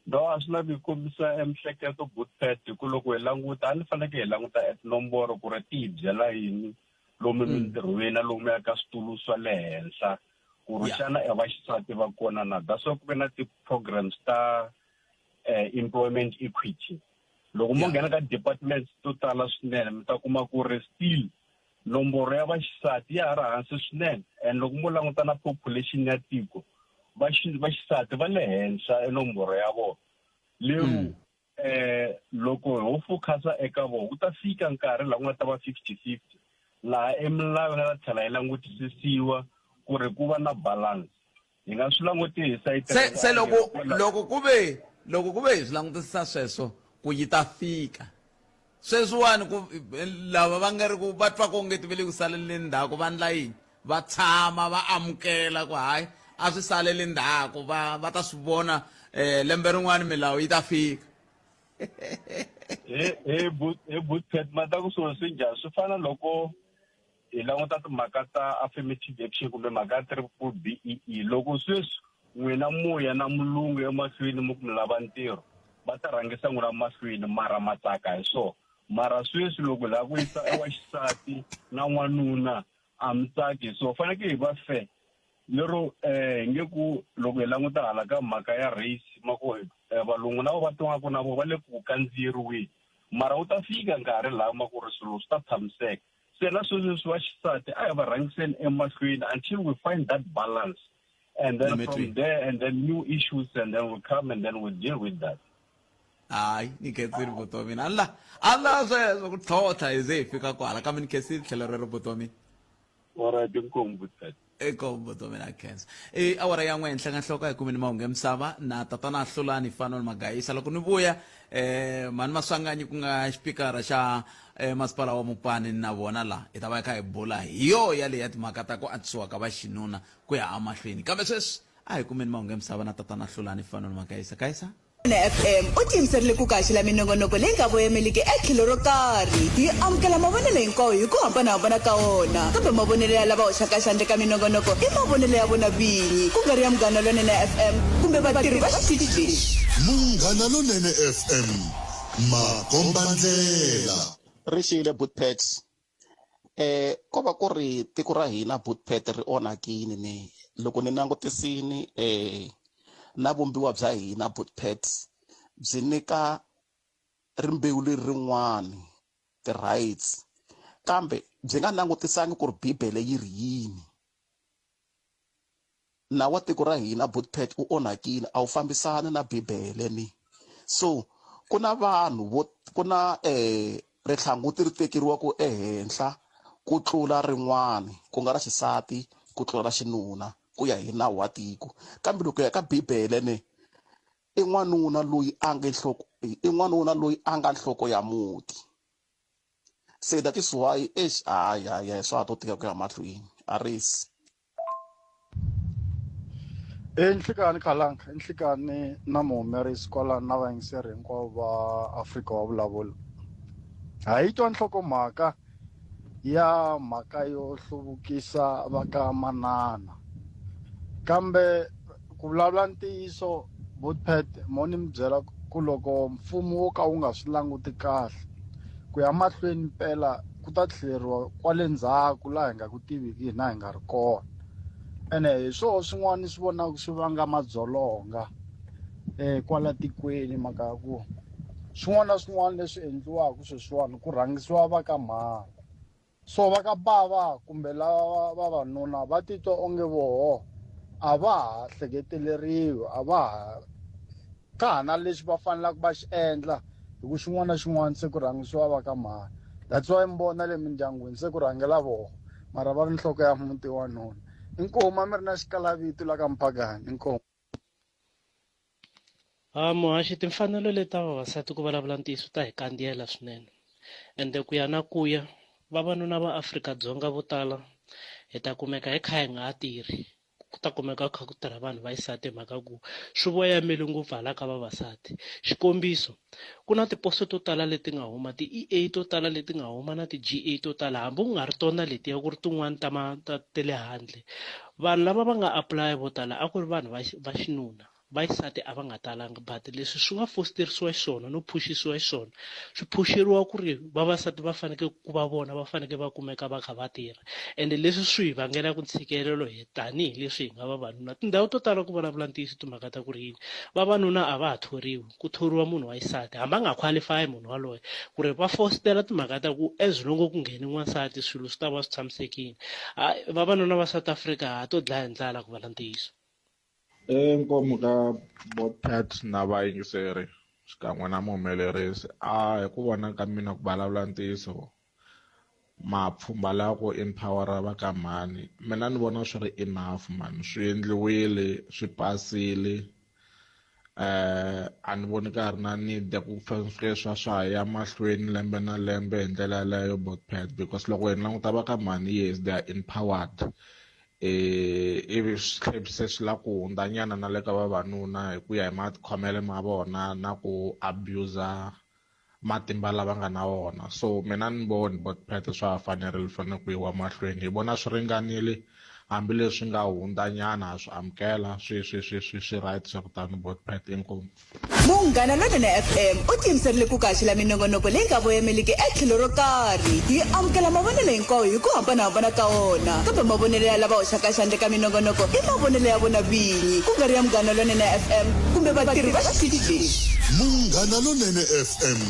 no a swi lavi hi kombisa emihleketo bootpad hi ku loko hi languta a ni faneke hi languta etinomboro ku ri ti hi byela yini lomu mintirhweni na lomu ya ka switulu swa le henhla ku ri xana i vaxisati va kona na that's why ku ve na ti-programs ta employment equity loko mo nghena ka departments to tala swinene mi ta kuma ku ri still Nomboro ya vaxisati ya ha ri hansi swinene and loko mo languta na population ya tiko va vaxisati va le henhla enomboro ya vona lero mm. eh loko ho focusa eka vona ku ta fika nkarhi laha ku nga ta va 50-50 laha emilawu yi nga ta tlhela yi langutisisiwa ku ri ku va na balance hi nga swi languti hi sayiti se se loko loko ku ve loko ku ve hi swi langutisisa sweswo ku yi ta fika sweswiwani ku lava va nga ri ku va twa ku onge ti ve le ku saleleni ndzhaku va ndla yini va tshama va amukela ku hayi a swi saleli ndzhaku va va ta swi vona um lembe rin'wana milawu yi ta fika he he he bootpet ma ta ku swilo swi njhani swi fana loko hi languta timhaka ta affirmative action kumbe mhaka ya triple BEE loko sweswi n'wina muya na mulungu emahlweni mi ku mi lava ntirho va ta rhangisa n'wina mahlweni mara ma tsaka hi swona mara sweswi loko la ku yisa wa xisati na n'wanuna a mi tsaki hi swona fanekele hi va fair lero eh hi nge ku loko hi languta hala ka mhaka ya race ma ku eh, valungu na vo va twaka na vo va le ku kandziyeriweni mara wu ta fika nkarhi laha ma ku ri swilo swi ta tshamiseka se na sweswi swi va xisati a hi va rhangiseni emahlweni until we find that balance and then from there and then new issues and then we come and then we deal with that hayi ni khensile buti wa mina a la a la sweswo ku tlhontlha hi ze hi fika kwala kambe ni khensile tlhelo rero buti wa mina alright inkomu buti inkomu buti wa mina khensa i awara ya n'we henhla ka nhloko hi kumeni mahungu ya misava na tatana hlulani fanuel magayisa loko ni vuya eh mhani maswanganyi ku nga xipikara xa eh, masipala wa mupani na vona la hi ta va hi kha hi bula hi yo yaleyo ya timhaka ta ku antswisiwa ka vaxinuna ku ya emahlweni kambe sweswi a hi kumeni mahungu ya misava na tatana hlulani fanuel magayisa kayisa FM u tiyimiserile ku kaxela minongonoko leyi nga voyemeliki etlhelo ro karhi. Hi amukela mavonelo hinkwawo hi ku hambanahambana ka wona, kambe mavonelo ya lava hoxaka xandla eka minongonoko i mavonelo ya vona vinyi, ku nga ri ya Munghana Lonene FM kumbe vatirhi va xitichi lexi. Munghana Lonene FM, makombandlela. Ri xile Bootpet. Eh ko va ku ri tiko ra hina Bootpet ri onhakini ni loko ni langutisini eh na vumbiwa bya hina Bootpet byi nyika rimbewu leri rin'wani ti-rights kambe byi nga langutisangi ku ri bibele yi ri yini Nawu wa tiko ra hina Bootpet wu onhakile a wu fambisani na bibele ni so ku na vanhu vo ku na rihlanguti ri tekeriwaku ehenhla ku tlula rin'wani ku nga ra xisati ku tlula ra xinuna ku ya hi nawu wa tiko kambe loko ya ka bibele ne i n'wanuna loyi a nge nhloko i n'wanuna loyi a nga nhloko ya muti se that is why eish hayi hayi hayi swa ha to tika ku ya mahlweni arisi Enhlikani Khalanga enhlikani na muhumelerisi kwalano na vayingiseri hinkwavo va Afrika wa vulavula ha yi twa nhlokomhaka ya mhaka yo hluvukisa va ka manana kambe ku vulavula ntiyiso Bootpad mo ni mi byela ku loko mfumo wo ka wu nga swi languti kahle ku ya mahlweni mpela ku ta tlheleriwa kwale ndzhaku laha hi nga ku tiviki hina hi nga ri kona ene hi swoho swin'wana ni swi vonaka swi vanga madzolonga um kwala tikweni mhaka ya ku swin'wana na swin'wana leswi endliwaka sweswiwani ku rhangisiwa va ka mhani So va ka bava kumbe lava vavanuna va titwa onge voho a va ha hleketeleriwi a va ha ka ha na lexi va fanelaka va xi endla hi ku xin'wana na xin'wana se ku rhangisiwa va ka mhani that's why mi vona le mindyangwini se ku rhangela voho mara va ri nhloko ya muti wanuna inkomu a mi ri na xikalavito la ka mphagani inkomu Muhaxi timfanelo leti ta vavasati ku vulavula ntiyiso ta hi kandziyela swinene ende ku ya na ku ya vavanuna va Afrika-Dzonga vo tala hi ta kumeka hi kha hi nga ha tirhi ku ta kumeka ku kha ku tirha vanhu va xisati hi mhaka ku swi voyamele ngopfu hala ka vavasati xikombiso ku na tiposo to tala leti nga huma ti-E_A to tala leti nga huma na ti-G_A to tala hambi ku nga ri tona letiya ku ri tin'wani ta ma ta ta le handle vanhu lava va nga apply vo tala a ku ri vanhu va va xinuna va xisati a va nga talanga but leswi swi nga fositerisiwa xiswona no phuxisiwa xiswona swi phuxeriwa ku ri vavasati va fanekele ku va vona va fanekele va kumeka va kha va tirha ende leswi swi hi vangelaka ntshikelelo hi tanihileswi hi nga vavanuna tindhawu to tala ku vulavula ntiyiso timhaka ta ku ri yini vavanuna a va ha thoriwi ku thoriwa munhu wa xisati hambi a nga qualify munhu waloye ku ri va fositela timhaka ta ku as long ku nghene n'wansati swilo swi ta va swi tshamisekile hayi vavanuna va South Africa ha to dlaya hi ndlala ku vula ntiyiso. Inkomu ka Botat na vayingiseri xikan'we na muhumelerisi a hi ku vona ka mina ku vulavula ntiyiso mapfhumba lawa ku empower-a va ka mhani mina ni vona swi ri enough mani swi endliwile swi pasile a ni voni ka ha ri na need ya ku fike swa swa ha ya mahlweni lembe na lembe hi ndlela yaleyo botpad because loko hi languta va ka mhani yes they are empowered ivi swi tlhela se swi lava ku hundza nyana na le ka vavanuna hi ku ya hi matikhomelo ma vona na ku abuser matimba lava nga na wona so mina ni voni botpet swa ha fanerile fanele ku yiwa mahlweni hi vona swi ringanile hambileswi nga hundza nyana ha swi amukela swi swi swi swi swi right swa ku tani botpet inkomu Munghana Lonene FM u tiyimiserile ku kaxela minongonoko leyi nga voyameliki etlhelo ro karhi. Hi amukela mavonelo hinkwawo hi ku hambanahambana ka wona, kambe mavonelo ya lava hoxaka xandla eka minongonoko i mavonelo ya vona vinyi, ku nga ri ya Munghana Lonene FM kumbe vatirhi va xitichi lexi. Munghana Lonene FM,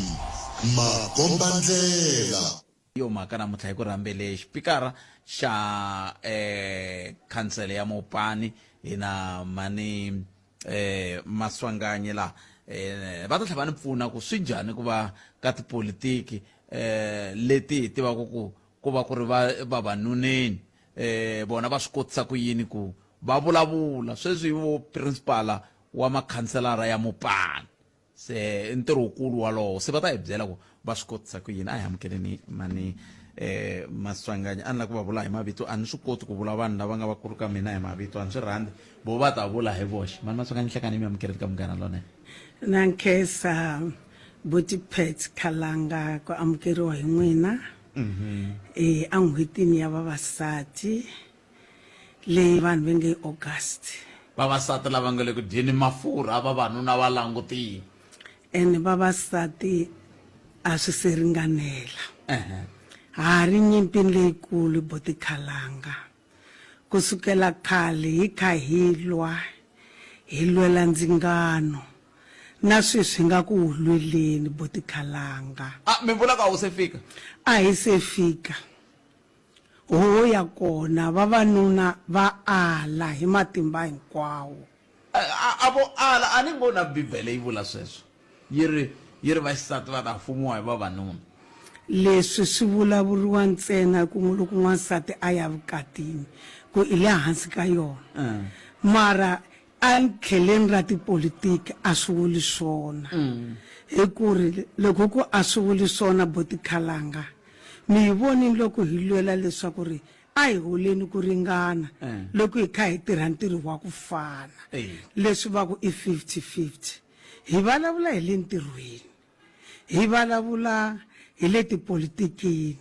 makombandlela. Yo mhaka namuntlha hi ku rhambele xipikara xa eh khansele ya Mopani hi na mani eh Maswanganyi la eh va ta tlhela va ni pfuna ku swi njhani ku va ka tipolitiki eh leti hi tivaka ku ku va ku ri va vavanuneni eh vona va swi kotisa ku yini ku va vulavula sweswi vo principala wa makhanselara ya Mopani se i ntirho wukulu walowo se va ta hi byela ku va swi kotisa ku yini a hi amukeleni mani eh maswanganyi a ni la ku va vula hi mavito a ni swi koti ku vula vanhu lava nga vakulu ka mina hi mavito a ni swi rhandzi vo va ta vula hi voxe mani maswanganyi hlekani mi amukeleni ka munghana lonene Na nkhensa buti Pat Khalanga ku amukeriwa hi n'wina eh en'hwetini ya vavasati leyi vanhu va nge i August. Vavasati lava nga le ku dyeni mafurha vavanuna va langutile. Ene vavasati a swi se ringanela. Ha ha ri nyimpini leyikulu buti Khalanga. Ku sukela khale hi kha hi lwa, hi lwela ndzingano. Na sweswi hi nga ku wu lweleni buti Khalanga. A mi vula ku a wu se fika? A hi se fika. Huvo ya kona, vavanuna va ala hi matimba hinkwawo. A, a vo ala, a ni ngo na Bibele yi vula sweswo. Yi ri, yi ri vaxisati va ta fumiwa hi vavanuna. Leswi swi vulavuriwa ntsena ku loko n'wansati a ya vukatini ku i le hansi ka yona. Mara etlheleni ra tipolitiki a swi vuli swona. Hi ku ri loko ku a swi vuli swona botikhalanga mi hi vonile loko hi lwela leswaku ri a hi holeni ku ringana loko hi kha hi tirha ntirho wa ku fana leswi va ku i 50-50 hi vulavula hi le ntirhweni hi vulavula hi le tipolitikini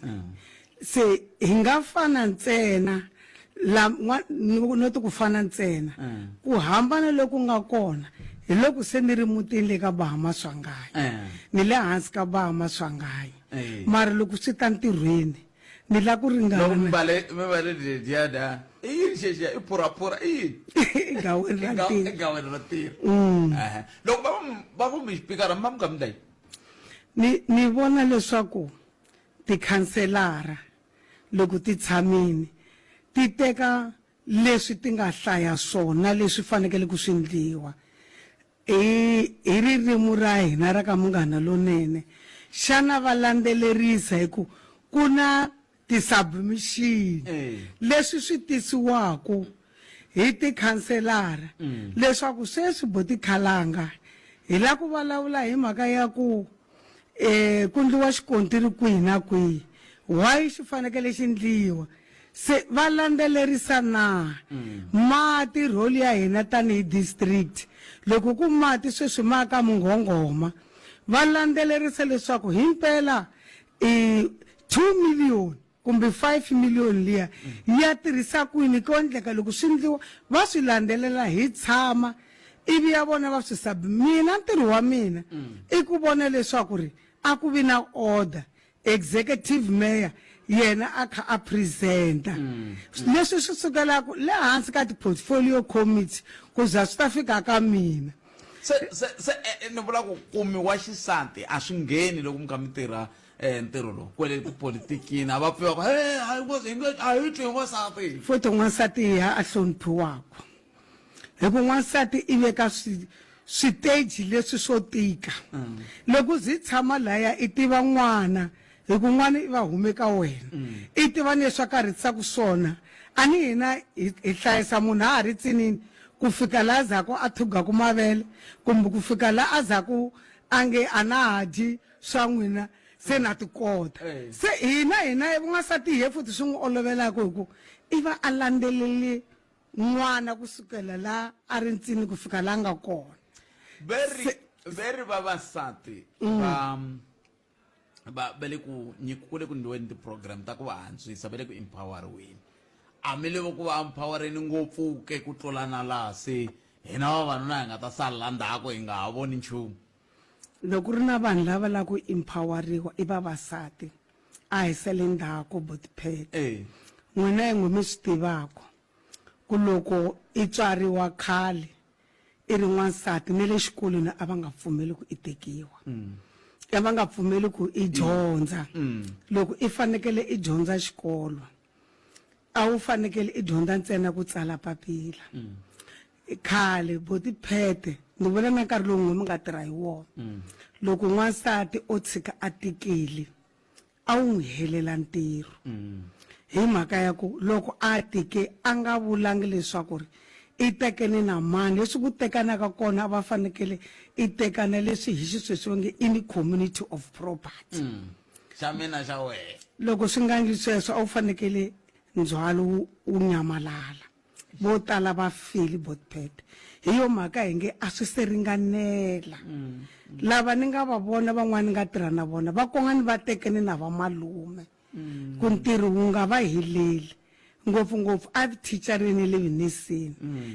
se hi nga fana ntsena la not ku fana ntsena ku hambana loku nga kona hi loko se ni ri mutini le ka Baha Maswanganyi ni le hansi ka Baha Maswanganyi mara loko swi ta ntirhweni ni la ku ringana loko mi bale mi bale ledyiya da i yini xexiya i phuraphura i yini egaweni ra ntirho egaweni ra ntirho loko va va ku mi xipikara mi va mi kha mi ndla yini ni ni vona leswaku tikhanselara loko ti tshamile ti teka leswi ti nga hlaya swona leswi fanekele ku swi ndliwa Hi, hi ririmi ra hina ra ka Munghana Lonene, xana va landzelerisa hi ku ku na ti-submission leswi swi tisiwaka hi tikhanselara leswaku sweswi Botikhalanga hi la ku vulavula hi mhaka ya ku eh ku ndliwa xikontiri kwihi na kwihi why xi fanekele xi ndliwa se va landzelerisa na mati role ya hina tanihi district loko ku mati sweswi ma ka munghonghoma va landzelerisa leswaku himpela i 2 million kumbe 5 million liya ya tirhisa kwini ko endleka loko swi ndliwa va swi landzelela hi tshama ivi ya vona va swi sub mina ntirho wa mina i ku vona leswaku ri a ku vi na order executive mayor yena a kha a presenta leswi swi sukelaka le hansi ka ti-portfolio committee ku za swi ta fika ka mina se se se eh, eh, ni vula ku kumiwa xisati a swi ngheni loko mi kha mi tirha eh, ntirho lowu kwele tipolitikini a va pfiwa ku he a hi ngo- hi nge- a hi twi n'wansati futhi n'wansati ya a hloniphiwaka hi ku n'wansati i veka swi switeji leswi swo tika loko zi tshama laya i tiva n'wana hi ku n'wana i va hume ka wena i tiva ni leswi a karhatisaku swona a ni hina hi hi hlayisa munhu a ha ri tsinini ku fika laha zaku a thugaku mavele kumbe ku fika laha a zaku a nge a na ha dyi swa n'wina se na tikota se hina hina n'wansati he futhi swi n'wi olovelaka hi ku i va a landzelele n'wana kusukela la a ri ntsini ku fika la nga kona veri veri vavasati va va va le ku nyik- ku le ku ndliweni ti-program ta ku va antswisa va le ku empoweriweni a mi le ku va empowereni ngopfu ke ku tlula na laha se hina vavanuna hi nga ta sala ndzhaku hi nga ha voni nchumu loko ku ri na vanhu lava lava ku empoweriwa i vavasati a hi sale ndzhaku botiphet n'wina yin'we mi swi tivaka ku loko i tswariwa khale i ri n'wansati ne le xikolweni a va nga pfumeli ku i tekiwa a va nga pfumeli ku i dyondza loko i fanekele i dyondza xikolo a wu fanekele i dyondza ntsena ku tsala papila khale botiphete ni vona na nkarhi lowu n'we mi nga tirha hi wona loko n'wansati o tshika a tikile a wu n'wi helela ntirho hi mhaka ya ku loko a tike a nga vulangi leswaku ri i tekene na mani leswi ku tekanaka kona a va fanekele i tekana leswi hi xisweswi va nge i ni community of property xa mina xa wehe loko swi nga ndli sweswo a wu fanekele ndzhwalo wu wu nyamalala vo tala va file botpet hi yo mhaka hi nge a swi se ringanela lava ni nga va vona van'wana ni nga tirha na vona va konga ni va tekene na va malume ku ntirho wu nga va heleli ngopfungopfu a thicareni le yunisini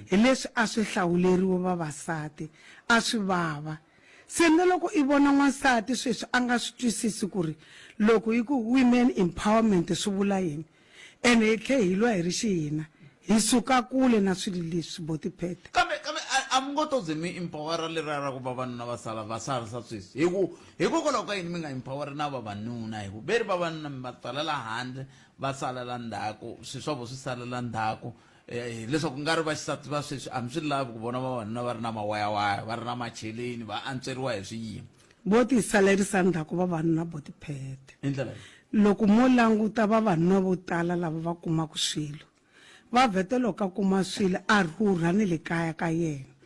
hi leswi a swi hlawuleriwe vavasati a swi vava se na loko i vona n'wansati sweswi a nga swi twisisi ku ri loko yi ku women empowerment swi vula yini ene hi tlhe hi lwa hi ri xihina hi suka kule na swilo leswi botipete kambe kambe a mi ngo to ze mi empowera leriya ra ku vavanuna va sala va sarisa sweswi hi ku hikokwalaho ka yini mi nga empoweri na vavanuna hi ku ve ri vavanuna mi va tsalela handle va salela ndzhaku swilo swa vo swi salela ndzhaku hileswaku ku nga ri vaxisati va sweswi a mi swi lavi ku vona vavanuna va ri na mawayawaya va ri na macheleni va antsweriwa hi swiyimo. Vo ti salerisa ndzhaku vavanuna vo tiphete. Hi ndlela yihi? Loko mo languta vavanuna vo tala lava va kumaka swilo, va vheta loko a kuma swilo a rhurha ni le kaya ka yena.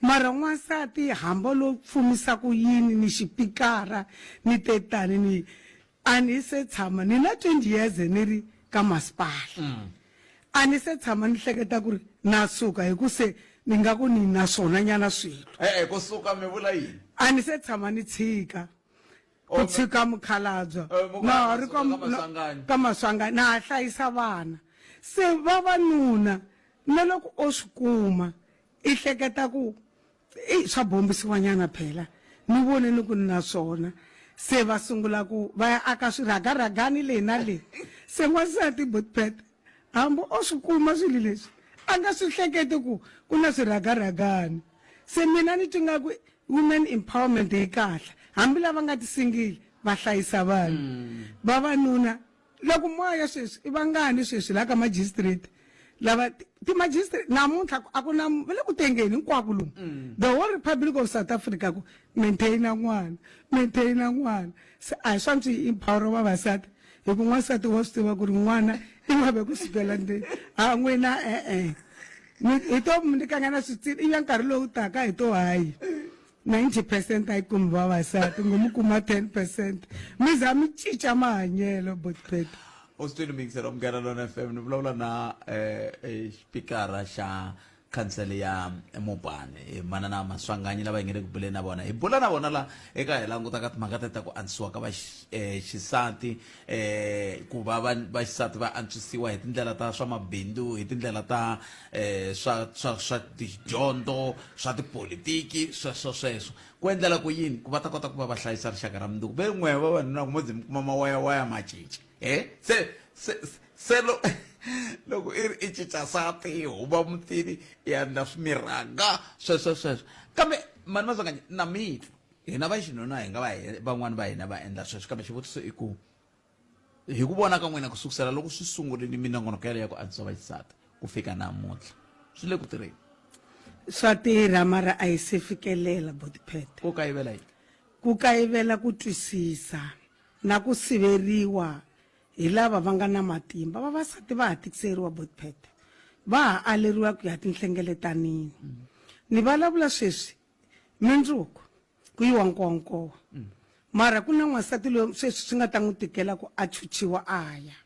Mara n'wansati hambi lo pfumisa ku yini ni xipikara ni te tani ni a ni se tshama ni na 20 years ni ri ka masipala. A ni se tshama ni hleketa ku ri na suka hi ku se ni nga ku ni na swona nyana swilo. E-e, ku suka mi vula yini? A ni se tshama ni tshika. Oh, Ku tshika mukhalabya. Eh, mu Na ha ri suka ka ka Maswanganyi. ka Maswanganyi, na ha hlayisa vana. Se vavanuna na loko o swi kuma i hleketa ku i swa bombisiwa nyana phela ni vone ni ku ni na swona se va sungula ku va ya aka swirhagarhagani leyi na leyi se n'wansati botpet hambi o swi kuma swilo leswi a nga swi hleketi ku ku na swirhagarhagani se mina ni twi nga ku women empowerment yi kahle hambi lava nga tisingili va hlayisa vanhu vavanuna Loko moya sweswi i vangani sweswi la ka magistrate lava ti-magistrate namuntlha a ku na va le ku tengeni hinkwako lomu mm. the whole republic of south africa ku maintaina n'wana maintaina n'wana se a hi swa swi empower vavasati hi ku n'wansati wa swi tiva ku ri n'wana i mave ku sukela ndzeni a n'wina e-e hi to mi kangana switsini ivi nkarhi lowu taka hi to hayi 90 percent a yi kumi vavasati ngo mi kuma 10 percent mi za mi cinca mahanyelo botpet u swi twile muyingiseri wa munghana lona fm ni vulavula na eh, xipikara xa khansele ya mopani eh, manana maswanganyi lava hi nge le ku buleni na vona hi bula na vona la eka hi languta ka timhaka ta ta ku antswisiwa ka vaxisati eh, eh ku va vaxisati va antswisiwa hi tindlela ta swa mabindzu hi tindlela ta eh swa swa swa tidyondzo swa tipolitiki sweswo sweswo ku endlela ku yini ku va ta kota ku va va hlayisa rixaka ra mundzuku ve n'we vavanuna ku mo ze mi kuma mawayawaya ma cinca e se se se lo loko i ri i cinca sati i huma mutini i endla swimirhanga sweswo sweswo kambe mani maswanganyi na mitwa hina va xinuna hi nga va van'wani va hina va endla sweswo kambe xivutiso i ku hi ku vona ka n'wina ku sukusela loko swi sungurile minongonoko yaleyo ya ku antswisa vaxisati ku fika namuntlha swi le ku tirheni swa tirha mara a yi se fikelela botipet ku kayivela yini ku kayivela ku twisisa na ku siveriwa hi lava va nga na matimba vavasati va ha tikiseriwa botipet va ha aleriwa ku ya tinhlengeletanini ni vulavula sweswi mindzuku ku yiwa nkowankowa mm. mara ku na n'wansati loyi sweswi swi nga ta n'wi tikela ku a chuchiwa a ya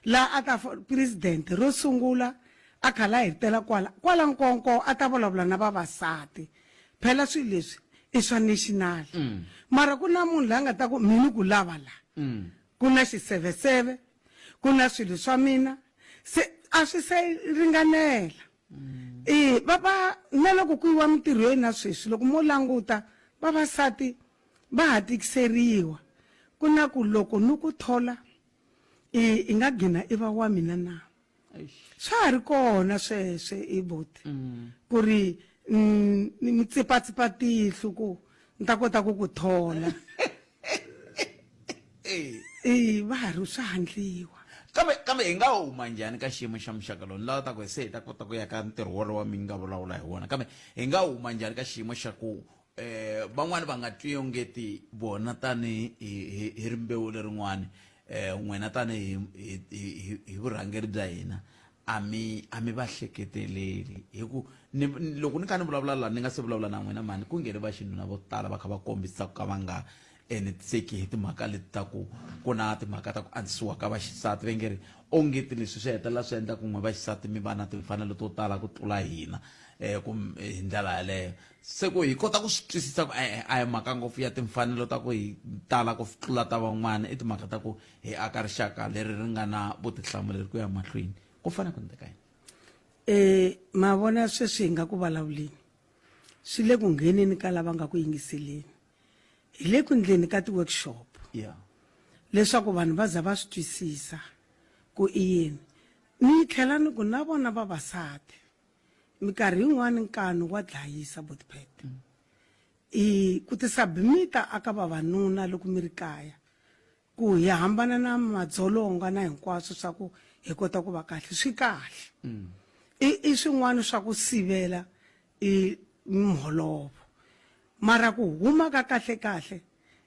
laha a ta president ro sungula a khala a hetela kwala kwala nkowankowa a ta vulavula na vavasati phela swilo leswi i swa national mm. mara ku na munhu la nga ta ku mini ku lava la mm. ku na xiseveseve ku na swilo swa mina se a swi se ringanela mm. e va va na loko ku yiwa mintirhweni na sweswi loko mo languta vavasati va ha tikiseriwa ku na ku loko ni ku thola i i nga gina i va wa mina na swa ha ri kona sweswe i buti mm. ku ri mm, ni tsipatsipa tihlo ku ni ta kota ku ku thola e va ha ri swa handliwa kambe kambe hi nga huma njhani ka xiyimo xa muxaka lowu ni lava ta ku se hi ta kota ku ya ka ntirho wolowo mi nga vulavula hi wona kambe hi nga huma njhani ka xiyimo xa ku eh van'wani va nga twi ongeti vona tani hi hi rimbewu lerin'wani eh n'wina tani hi hi hi vurhangeri bya hina a mi a mi va hleketeleli hi ku ni loko ni kha ni vulavula la ni nga se vulavula na n'wina mhani ku nghene va xinuna vo tala va kha va kombisa ku ka va nga enetiseki hi timhaka leti ta ku ku na timhaka ta ku antswisiwa ka vaxisati va nge ri ongeti leswi swi hetelela swi endla ku n'we vaxisati mi va na timfanelo to tala ku tlula hina um hi ndlela yaleyo se ku hi kota ku swi twisisa ku e-e a hi mhaka ngopfu ya timfanelo ta ku hi tala ku tlula ta van'wana i timhaka ta ku hi aka rixaka leri ri nga na vutihlamuleri ku ya mahlweni ku fanele ku endleka yini um ma vona sweswi hi nga ku vulavuleni swi le ku ngheneni ka lava nga ku yingiseleni hi le ku ndleni ka ti-workshop yeah. leswaku vanhu va za va swi twisisa ku i yini ni tlhela ni ku na vona vavasati minkarhi yin'wani nkanu wa dlayisa botpet mm. i ku tisubmita aka vavanuna loko mi ri kaya ku hi hambana na madzolonga na hinkwaswo swa ku hi kota ku va kahle swi kahle mm. i i swin'wana swa ku sivela i mholovo mara ku huma ka kahle kahle.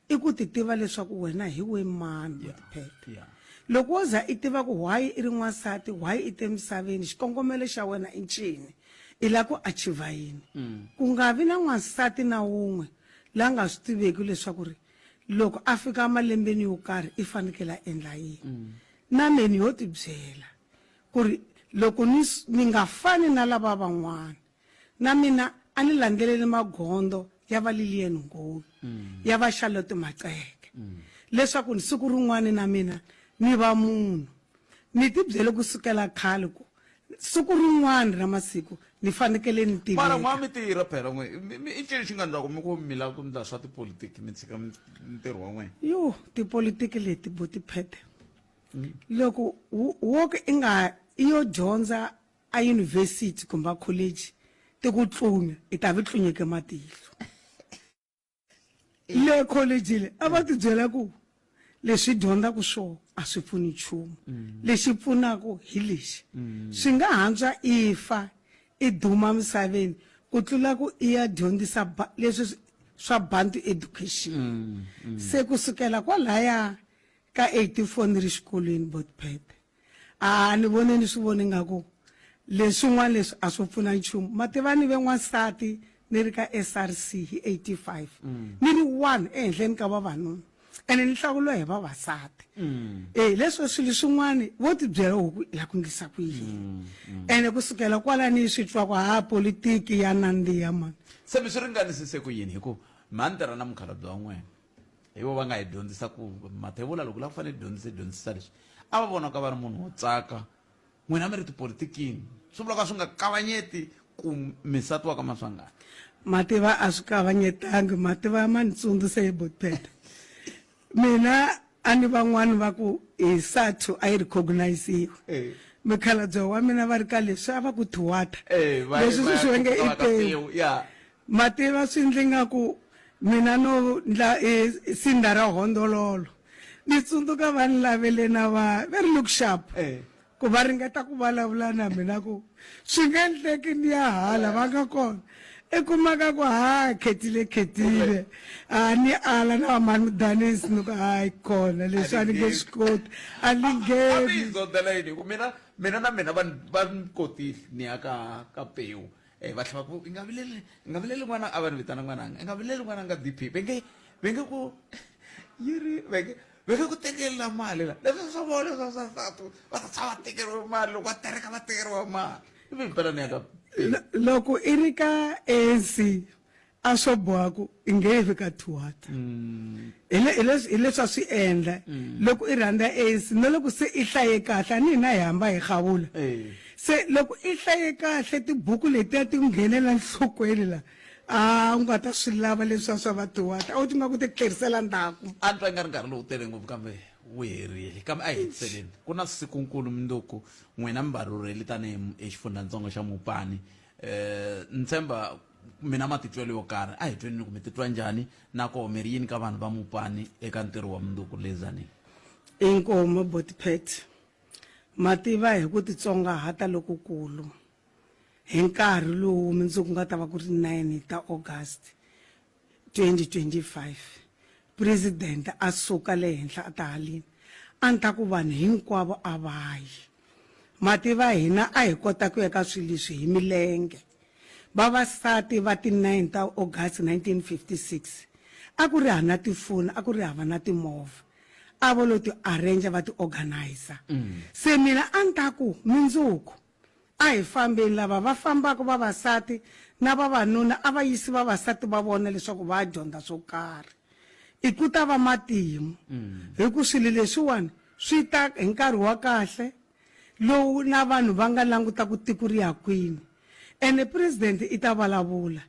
i ku ti tiva leswaku wena hi we mani yeah. yeah. Loko wo za i tiva ku why i ri n'wansati, why i te misaveni, xikongomelo xa wena i ncini, i la ku achieve yini. Mm. Ku nga vi na n'wansati na wun'we la nga swi tiveki leswaku ri loko a fika malembeni yo karhi i fanekele a endla yini. Mm. Na meni yo tibyela ku ri loko ni ni nga fani na lava van'wana na mina a ni landzeleli magondzo ya va Lilian Ngoni mm. ya va Charlotte Maxeke mm. leswaku siku rin'wana na mina ni va munhu ni tibyele ku sukela khale ku siku rin'wana ra masiku ni fanekele ni tiveka mara n'wa mi tirha phela n'we i ncini xi nga ndlaku mi ku mi lava ku ndla swa tipolitiki mi tshika ntirho wa n'wina yo tipolitiki leti bo tiphete mm. loko wo ka i nga i yo dyondza a yunivhesiti kumbe a college ti ku tlunya i ta vi tlunyeke matihlo le college le a va ti byela ku leswi dyondzaka swona a swi pfuni nchumu mm. lexi pfunaka hi lexi mm. swi nga hantswa i fa i duma misaveni ku tlula ku i ya dyondzisa leswi swa bantu education mm, se ku sukela kwalaya ka 84 ni ri xikolweni botpet a ni vone ni swi vone nga ku leswin'wana leswi a swo pfuna nchumu mativa ni ve n'wansati ni ri ka SRC hi 85 mm. ni ri one ehenhleni ka vavanuna ene ni hlawuliwa hi vavasati mm. e leswo swilo swin'wana vo tibyela huku la ku ndlisa ku yini mm, mm. ene kusukela kwalani swi twa ku ha politiki ya nandziha mani se mi swi ringanisise ku yini hi ku mhani tirha na mukhalabye wa n'wena hi vo va nga hi dyondzisa ku mathevula loko la ku fanele dyondzise dyondzisa leswi a va vonaka va ri munhu wo tsaka n'wina mi ri tipolitikini swi vula ka swi nga kavanyeti ku misati wa ka maswangana mativa a swi kavanyetangi mativa ma ni tsundzuxe hi botpet mina a ni van'wani va ku hi sathu a yi recogniziwa eh. mikhalabye wa mina va ri ka leswi a va ku thuwata eh, leswi swi swi venge i pewu Mativa swi ndli nga ku mina no ndla e sinda ra hondololo. Ni tsundzuka va ni lavele na va ve ri look sharp. Eh. Ku va ringeta ku vulavula na mina ku swi nga endleki ni ya hala va nga kona. I kumaka ku ha khetile khetile a ni ala na vamhani mudanisi ni ku hayi kona leswi a ni nge swi koti a ni ngheni. Zondela yini ku mina mina na mina va va ni kotile ni ya ka ka pewu Eh, va tlhela va ku i nga vileli i nga vileli n'wana a va ni vitana n'wananga i nga vileli n'wananga dp va nge va nge ku yi ri va nge va nge ku tekelela mali la leswi swa vona leswa swa satu va ta tshama va tekeriwe mali loko va tereka va tekeriwa mali ivi mpela ni ya ka loko i ri ka ANC a swo boha ku i nge vi ka thuwata mm. hi leswi a swi endla mm. loko i rhandza ANC na loko se i hlaye kahle a ni hina hi hamba hi xavula eh. se loko i hlaye kahle tibuku letiya ti nghenela nhlokweni la a u nga ta swi lava leswiya swa vatuwata a wu ti nga ku ti tlherisela ndzhaku a ni twa nga ri nkarhi lowu tele ngopfu kambe wu herile kambe a hi hetiseleni ku na sikunkulu mindzuku n'wina mi va rhurheli tanihi exifundzhantsongo xa mupani um ni tshemba mina matitwelo yo karhi a hi tweni ni ku mi titwa njhani na koho mi ri yini ka vanhu va mupani eka ntirho wa mundzuku le Tzaneen Inkomu boti Pat mativa hi ku titsongahata lokukulu hi nkarhi lowu mundzuku nga ta va ku ri 9 ta August 2025 president a suka le henhla a ta haleni a ni ta ku vanhu hinkwavo a va yi mativa hina a hi kota ku ya ka swilo leswi hi milenge Vavasati va ti 9 ta August 1956 a ku ri hava na tifoni, a ku ri hava na timovha. A vo lo ti arrange va ti organizer. Se mina a ni ta ku mindzuku a hi fambeni lava va fambaka vavasati na vavanuna a va yisi vavasati va vona leswaku va ya dyondza swo karhi. I ku ta va matimu hi ku swilo leswiwani swi ta hi nkarhi wa kahle lowu na vanhu va nga languta ku tiko ri ya kwini ene president i ta vulavula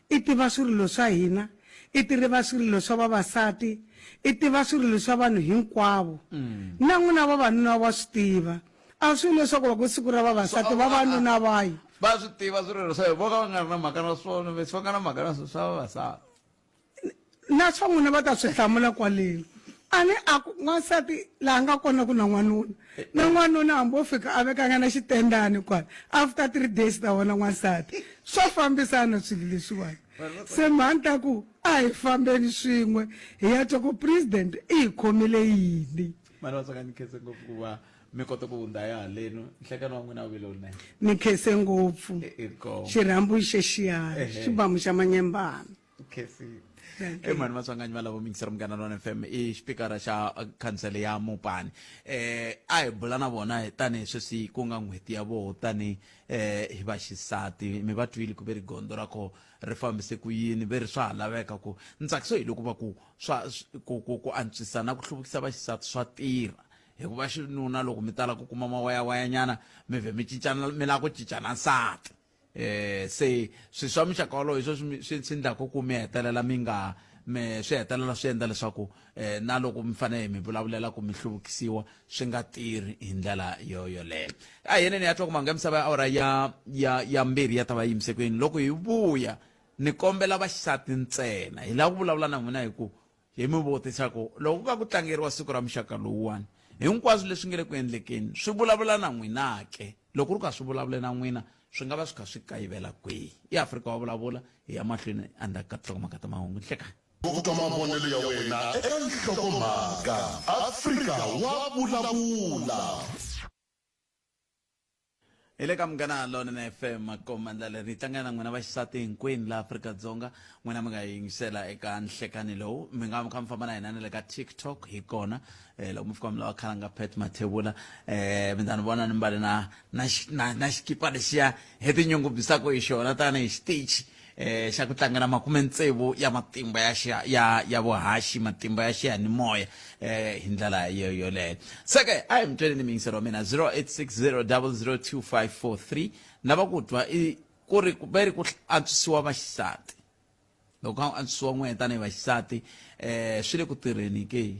i tiva swirilo swa hina i tiva swirilo swa vavasati i tiva swirilo swa vanhu hinkwavo mm. na n'wina vavanuna wa swi tiva a swi leswaku va ku siku ra vavasati vavanuna va yi va swi tiva swirilo swa vo ka va nga ri na mhaka na swona leswi va nga na mhaka na swa vavasati na swa n'wina va ta swi hlamula kwaleni a ni a ku n'wansati laha nga kona ku na n'wanuna na n'wanuna hambi wo fika a vekanga na xitendani kwala after three days ta vona n'wansati swa fambisana swilo leswiwani. Se mhani ta ku a hi fambeni swin'we hi ya twa ku president i hi khomele yini. Mhani Vatsonga ni khense ngopfu ku va mi kota ku hundza ya halenu. Nhlekani wa n'wina wu vile wunene. Ni khense ngopfu. Inkomu. Xirhambo i xexiyani, xibamu xa manyembana. Khensile. E mhani Maswanganyi va lava mingiseri Munghana Lona FM i xipikara xa khansele ya Mopani. A hi bula na vona tanihi sweswi ku nga n'hweti ya voho tani hi vaxisati. Mi va twile ku ve ri gondzo ra koho ri fambise ku yini, ve ri swa ha laveka ku ntsakiso hi loko va ku swa ku ku ku antswisa na ku hluvukisa vaxisati swa tirha. Hikuva xinuna loko mi tala ku kuma mawayawayanyana mi vhe mi cincana mi lava ku cinca na nsati. Eh se swi swa muxaka wolowo hi swo swi swi swi endlaka ku mi hetelela mi nga mi swi hetelela swi endla leswaku eh na loko mi fanele mi vulavulela ku mi hluvukisiwa swi nga tirhi hi ndlela yo yoleyo. A hi yeneni ya twa ku mhanga ya misava ya awara ya ya ya mbirhi ya ta va yimise ku yini loko hi vuya ni kombela vaxisati ntsena hi lava ku vulavula na n'wina hi ku Hi mi vutisa ku, loko ku ka ku tlangeriwa siku ra muxaka lowuwani, hinkwaswo leswi nge le ku endlekeni swi vulavula na n'wina ke? Loko ku ri ku a swi vulavule na n'wina, swi nga va swi kha swi kayivela kwihi? I Afrika wa vulavula, hi ya mahlweni endzhaku ka tinhlokomhaka ta mahungu. Nhlekani. Ku twa mavonelo ya wena eka nhlokomhaka, Afrika wa vulavula. Hi le ka Munghana Lonene FM makomba ndlela leri hi tlangela na n'wina vaxisati hinkwenu laha Afrika-Dzonga n'wina mi nga yingisela eka nhlekani lowu mi nga mi kha mi famba na hina na le ka TikTok hi kona eh, loko mi fika mi lava khalanga Pat Mathebula eh, mi ta ni vona ni mbale na na na, na xikipa lexiya hi tinyungubyisaka hi xona tanihi xitichi eh xa ku tlangela makume tsevu ya matimba ya xa ya ya vuhaxi matimba ya xiyanimoya eh hi ndlela yo yoleyo se ke a hi mi tweleni miyingiselo wa mina 0860002543 lava ku twa i ku ri va ri ku antswisiwa vaxisati loko a antswisiwa n'wehe tanihi vaxisati eh swi le ku tirheni ke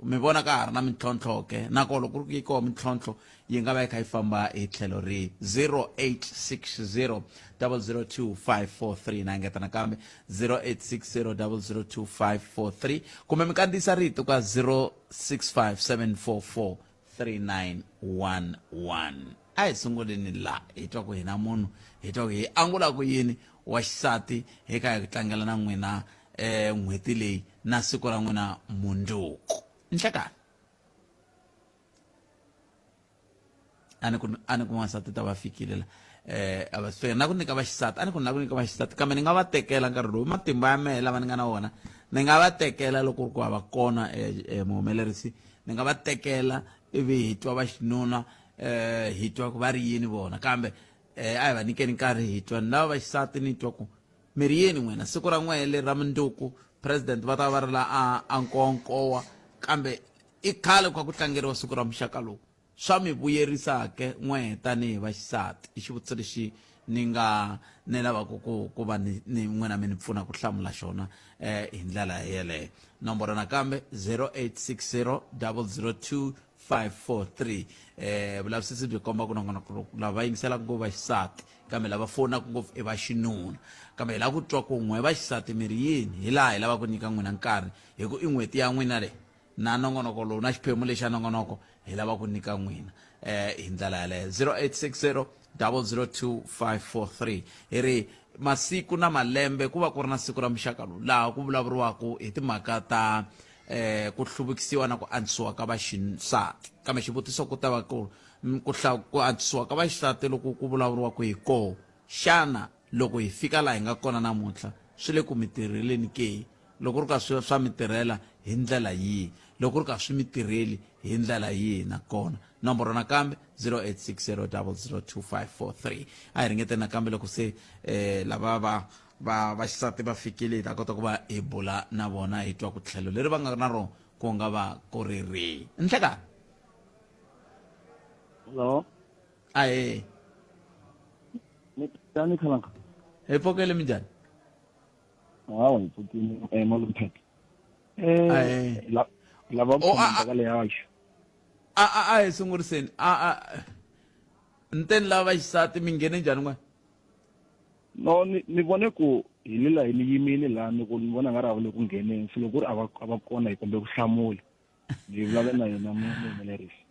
Mi vona ka ha ri na mintlhontlho ke? Nakona loko ku ri ku yi koho mintlhontlho, yi nga va yi kha yi famba hi tlhelo rihi? 0860 002 543. Na engeta nakambe 0860 002 543 kumbe mi kandziyisa rito ka 065 744 3911. A hi sunguleni la hi twa ku hina munhu hi twa ku hi angula ku yini wa xisati hi kha hi tlangela na n'wina eh n'hweti leyi na siku ra n'wina mundzuku nhlekani a ni ku a ni ku n'wansati ta va fikile la eh a va swi na ku nyika vaxisati a ni ku na ku nyika vaxisati kambe ni nga va tekela nkarhi lowu matimba ya mehe lama ni nga na wona ni nga va tekela loko ri ku hava kona eh, eh, muhumelerisi ni nga va tekela ivi hi twa vaxinuna eh hi twa ku va ri yini vona kambe eh a hi va nyikeni nkarhi hi twa ni lava vaxisati ni twa ku Mi ri yini n'wina? Siku ra n'wehe leri ra mundzuku, President va ta va ri la a, a Nkowankowa, kambe i khale ku kha ku tlangeriwa siku ra muxaka lowu. Swa mi vuyerisa ke n'wehe tanihi va xisati? I xivutiso lexi ni nga ni lavaka ku, ku va ni, ni n'wina mi ni pfuna ku hlamula xona eh, hi ndlela yeleyo. Nomboro nakambe 0860 002 543. Eh, vulavisisi byi komba ku nongonoko lowu lava va yingiselaka ngopfu va xisati kambe lava fonaka ngopfu i va xinuna kambe hi lava ku twa ku n'we va xisati mi ri yini hi laha hi lava ku nyika n'wina nkarhi hi ku i n'hweti ya n'wina leyi na nongonoko lowu na xiphemu lexi xa nongonoko hi lava ku nyika n'wina eh hi ndlela yaleyo 0860 002 543 hi ri masiku na malembe ku va ku ri na siku ra muxaka lowu laha ku vulavuriwaka hi timhaka ta eh ku hluvukisiwa na ku antswisiwa ka vaxisati kambe xivutiso ku ta va ku ku ku antswisiwa ka vaxisati loko ku vulavuriwaka hi koho xana loko hi fika laha hi nga kona namuntlha swi le ku mi tirheleni ke loko ri ka swi swa mi tirhela hi ndlela yihi loko ri ka swi mi tirheli hi ndlela yihi nakona nomboro nakambe 0860002543 a hi ringete nakambe loko se eh lava va va vaxisati va fikile hi ta kota ku va hi bula na vona hi twa ku tlhelo leri va nga na rona ku nga va ku ri rihi nhlekani Hello. Ahee. Njhani Khalanga? Hi pfukile minjhani? Hawa hi pfukile eh malume Pat. Eh Ahee. la lava Oh, a- khomba ka le haxo. A a a hi sunguriseni. A a nteni lava vaxisati mi nghene njhani n'we? No ni ni vone ku hi le la ni yimile la ni ku ni vona nga ri a va le ku ngheneni se loko ku ri a va a va kona hi kombe ku hlamula. Ni vulavula na yena muhumelerisi.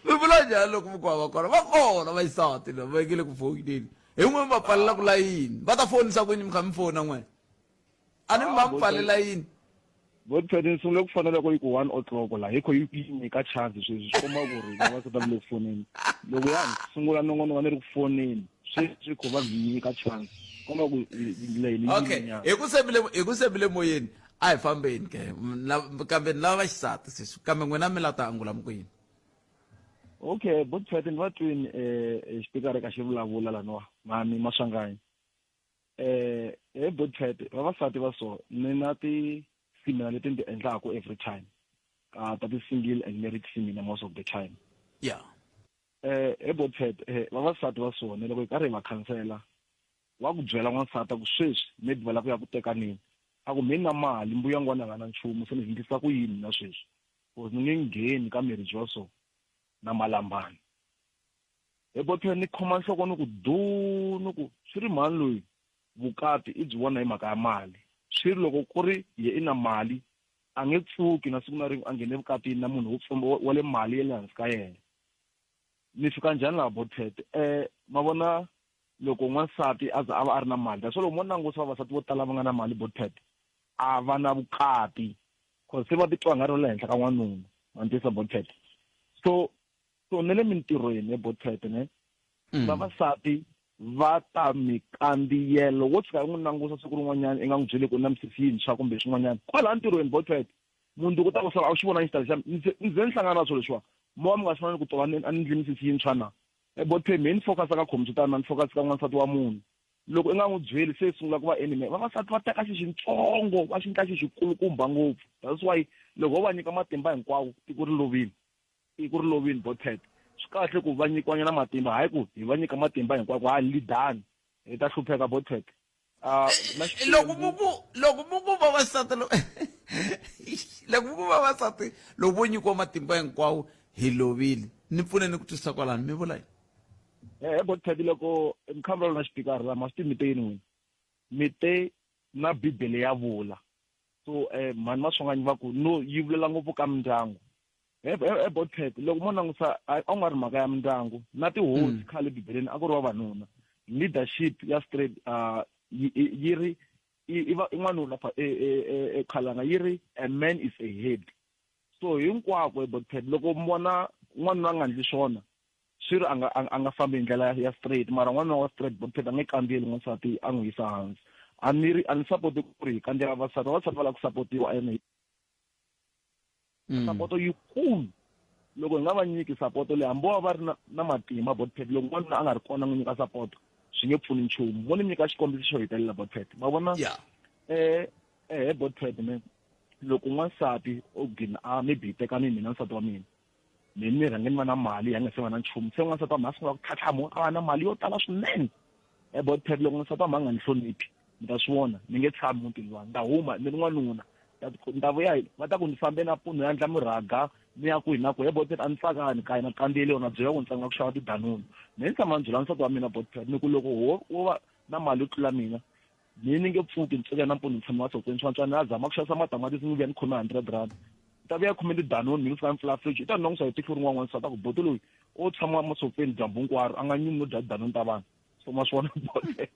Mi vula njhani loko mi ku a va kona? Va kona vaxisati lava va nge le ku fonini. Hi n'we mi va pfalelaka layini. Va ta fonisa ku yini mi kha mi fona n'we? A ni mi va mi pfalela yini? Botpet ni sungule ku fona loko yi ku 1 o'clock la hi kho yi yi nyika chance sweswi swi komba ku ri vavasati va le ku foneni loko ya ni sungula nongonoko ni ri ku foneni sweswi kho va nyika chance komba ku leyi ni okay hi ku sebile hi ku sebile moyeni a hi fambeni ke kambe ni lava vaxisati sweswi kambe n'wina mi la ta angula mi ku yini okay botpet ni va twini um xipikara ka xi vulavula laniwa mhani maswanganyi eh he botpet vavasati va so ni na ti-seminar leti ni ti endlaku every time uh, ta ti-single and married seminar most of the time yeah eh he botpet eh vavasati va so ni loko hi karhi hi va khansela wa ku byela n'wansati ku sweswi maybe va lava ku ya ku tekaneni a ku mi na mali mbuya ngwana nga na nchumu se ni endlisa ku yini na sweswi because ni nge ngheni ka marriage wa so na malambani He Bothwell ni khoma nhloko ni ku duu ni ku swi ri mhani loyi vukati i byi vona hi mhaka ya mali swi ri loko ku ri ye i na mali a nge pfuki na siku na rin'we a nghene vukatini na munhu wo wa le mali ya le hansi ka yena ni fika njhani laha Bothwell ma vona loko n'wansati a za a va a ri na mali that's why loko mo langusa vavasati vo tala va nga na mali Bothwell a va na vukati cause se va titwa nga ri va le henhla ka n'wanuna ma ni twisa Bothwell so so ne le mintirhweni ebotete ne mm. vavasati va ta mi kandziyelo wo tshuka i n'wi langusa siku rin'wanyana i nga n'wi byeli ku na misisi yintshwa kumbe swin'wanyana kwalaha ntirhweni botete mundzuku ta ku sala a wu xi vona xitali xa ni ze ni hlangana na swilo leswiwa mo mi nga swi vona ku tova a ni ndli misisi yintshwa na ebothe me ni focus ka khompyuta na ni focus ka n'wansati wa munhu loko i nga n'wi byeli se sungula ku va enemy vavasati va teka xi xitsongo va xi endla xi xikulukumba ngopfu that's why loko ho va nyika matimba hinkwawo tiko ri lovile tiko ri lovile bothet swi kahle ku va nyikiwanyana matimba hayi ku hi va nyika matimba hinkwako ha lidani hi ta hlupheka bothet ah, loko muku loko muku vavasati loko muku vavasati loko vo nyikiwa matimba hinkwawo hi lovile ni pfune ni ku twisisa kwalano mi vula yini he bothet loko mi kha vulavula na xipikara la ma swi tivi mi te yini n'wina mi te na bibele ya vula so um mhani maswanganyi va ku no yi vulela ngopfu ka mindyangu he he botpet loko mo langusa a ku nga ri mhaka ya mindyangu na tihosi mm. khale bibeleni a ku ri vavanuna leadership ya straight uh, yi ri i n'wanuna e, e, e, ekhalanga yi ri a man is a head so hinkwako ebotpet loko mi vona n'wanuna a nga ndli swona swi ri a nga a nga fambi hi ndlela ya straight mara n'wanuna wa straight botpet a nge kandziyeli n'wansati a n'wi yisa hansi a ni ri a ni sapoti ku ri hi kandziyela vavasati vavasati va lava ku sapotiwa ene mm. sapoto yikulu loko hi nga va nyiki sapoto leyi hambi wa va ri na, na matimba botpet loko n'wanuna a nga ri kona n'wi nyika sapoto swi nge pfuni nchumu mo ni nyika xikombiso xo hetelela botpet ma vona yeah. eh eh botpet ne loko n'wansati o gina a maybe yi tekani mina nsati wa mina me ni rhange ni va na mali ya nga se va na nchumu se n'wansati wa mina a sungula ku tlhatlhamu a va na mali yo tala swinene e botpet loko n'wansati wa mina a nga ni hloniphi ni ta swi vona ni nge tshami mutini luwa ni ta huma ni ri n'wanuna ni ta vuya va ta ku ni fambe nampundzu ya ndla murhaga ni ya kwihi na kwihi botpet a ni tsakani kaya na kandziyeli yona byela ku ni tsanga ku xava tidanunu me ni tshama ni byela nsati wa mina botpet ni ku loko wo wo va na mali yo tlula mina mi ni nge pfuki ni pfuka nampundzu ni tshama masokweni swa ntswani a zama ku xavisa matamatisi ni vuya ni khome hundred rand ni ta vuya khome tidanoni mi ni fika ni pfula fridge i ta ni langusa hi tihlo rin'wana n'wansati a ku boti loyi o tshama masopeni dyambu hinkwaro a nga nyumi no dya tidanoni ta vanhu so ma swi vona bote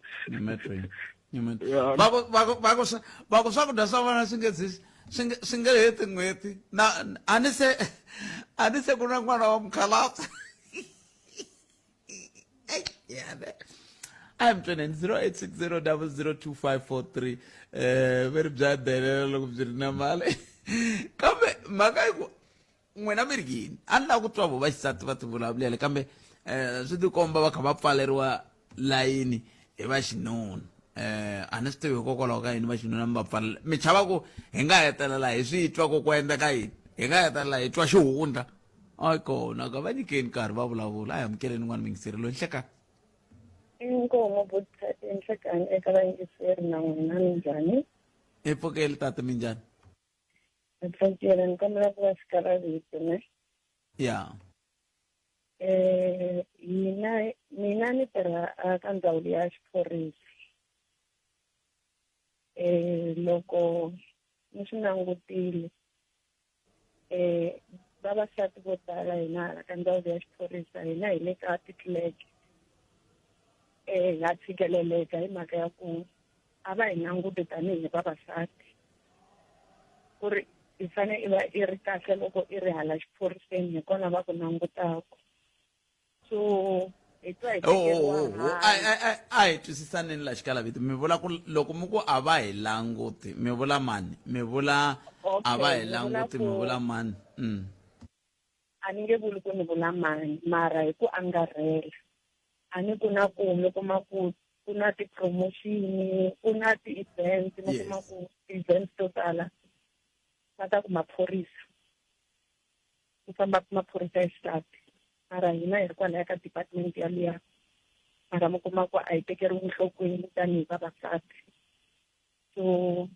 va ku swakudya swa vona swi nge swi nge heti n'hweti na a ni se a ni se ku na n'wana wa mukhalabye a hi mtsweneni 0860002543 eh ve ri bya delela loko byi ri na mali kambe mhaka yi ku n'wina mi ri yini a ni lava ku twa vo vaxisati va ti vulavulela kambe um swi tikomba va kha va pfaleriwa layini hi va xinuna eh a ni swi tivi hikokwalaho ka yini va xinuna mi va pfalela mi chava ku hi nga hetelela hi swi twa ku ku endleka yini hi nga hetelela hi twa xihundla a kona ka va nyikeni nkarhi va vulavula a hi amukeleni n'wana mingiseri loyi nhlekani inkomo nhlekani eka vayingiseri na n'wina minjhani hi pfukeli tata minjhani Ni pfukile ni kombela ku va xikala vito ne ya eh hina mina ni tirha ka ndzawulo ya xiphorisa eh loko ni swi langutile eh vavasati vo tala hina hala ka ndzawulo ya xiphorisa hina hi le ka titlileke Eh ha tshikeleleka hi mhaka ya ku a va hi languti tanihi vavasati. Ku ri i fane i va i ri kahle loko i ri hala xiphoriseni hi kona va ku langutaka. So hi twa hi Oh, oh, tekeriwa oh, oh. A hansi. a a a hi twisisaneni la xikalavito mi vula ku loko mi ku a va hi languti mi vula mani mi vula a va Okay, hi ni vula languti mi ku vula mani a ni nge vuli ku ni vula mani mara hi ku angarhela a ni ku na ku mi kuma ku ku na ti-promotion ku na ti-events mi kuma yes ku ti-events to tala va ta ku maphorisa ku famba maphorisa ya xisati mara hina hi ri kwalaya ka department yaliya mara mi kuma ku a hi tekeriwi enhlokweni tanihi vavasati so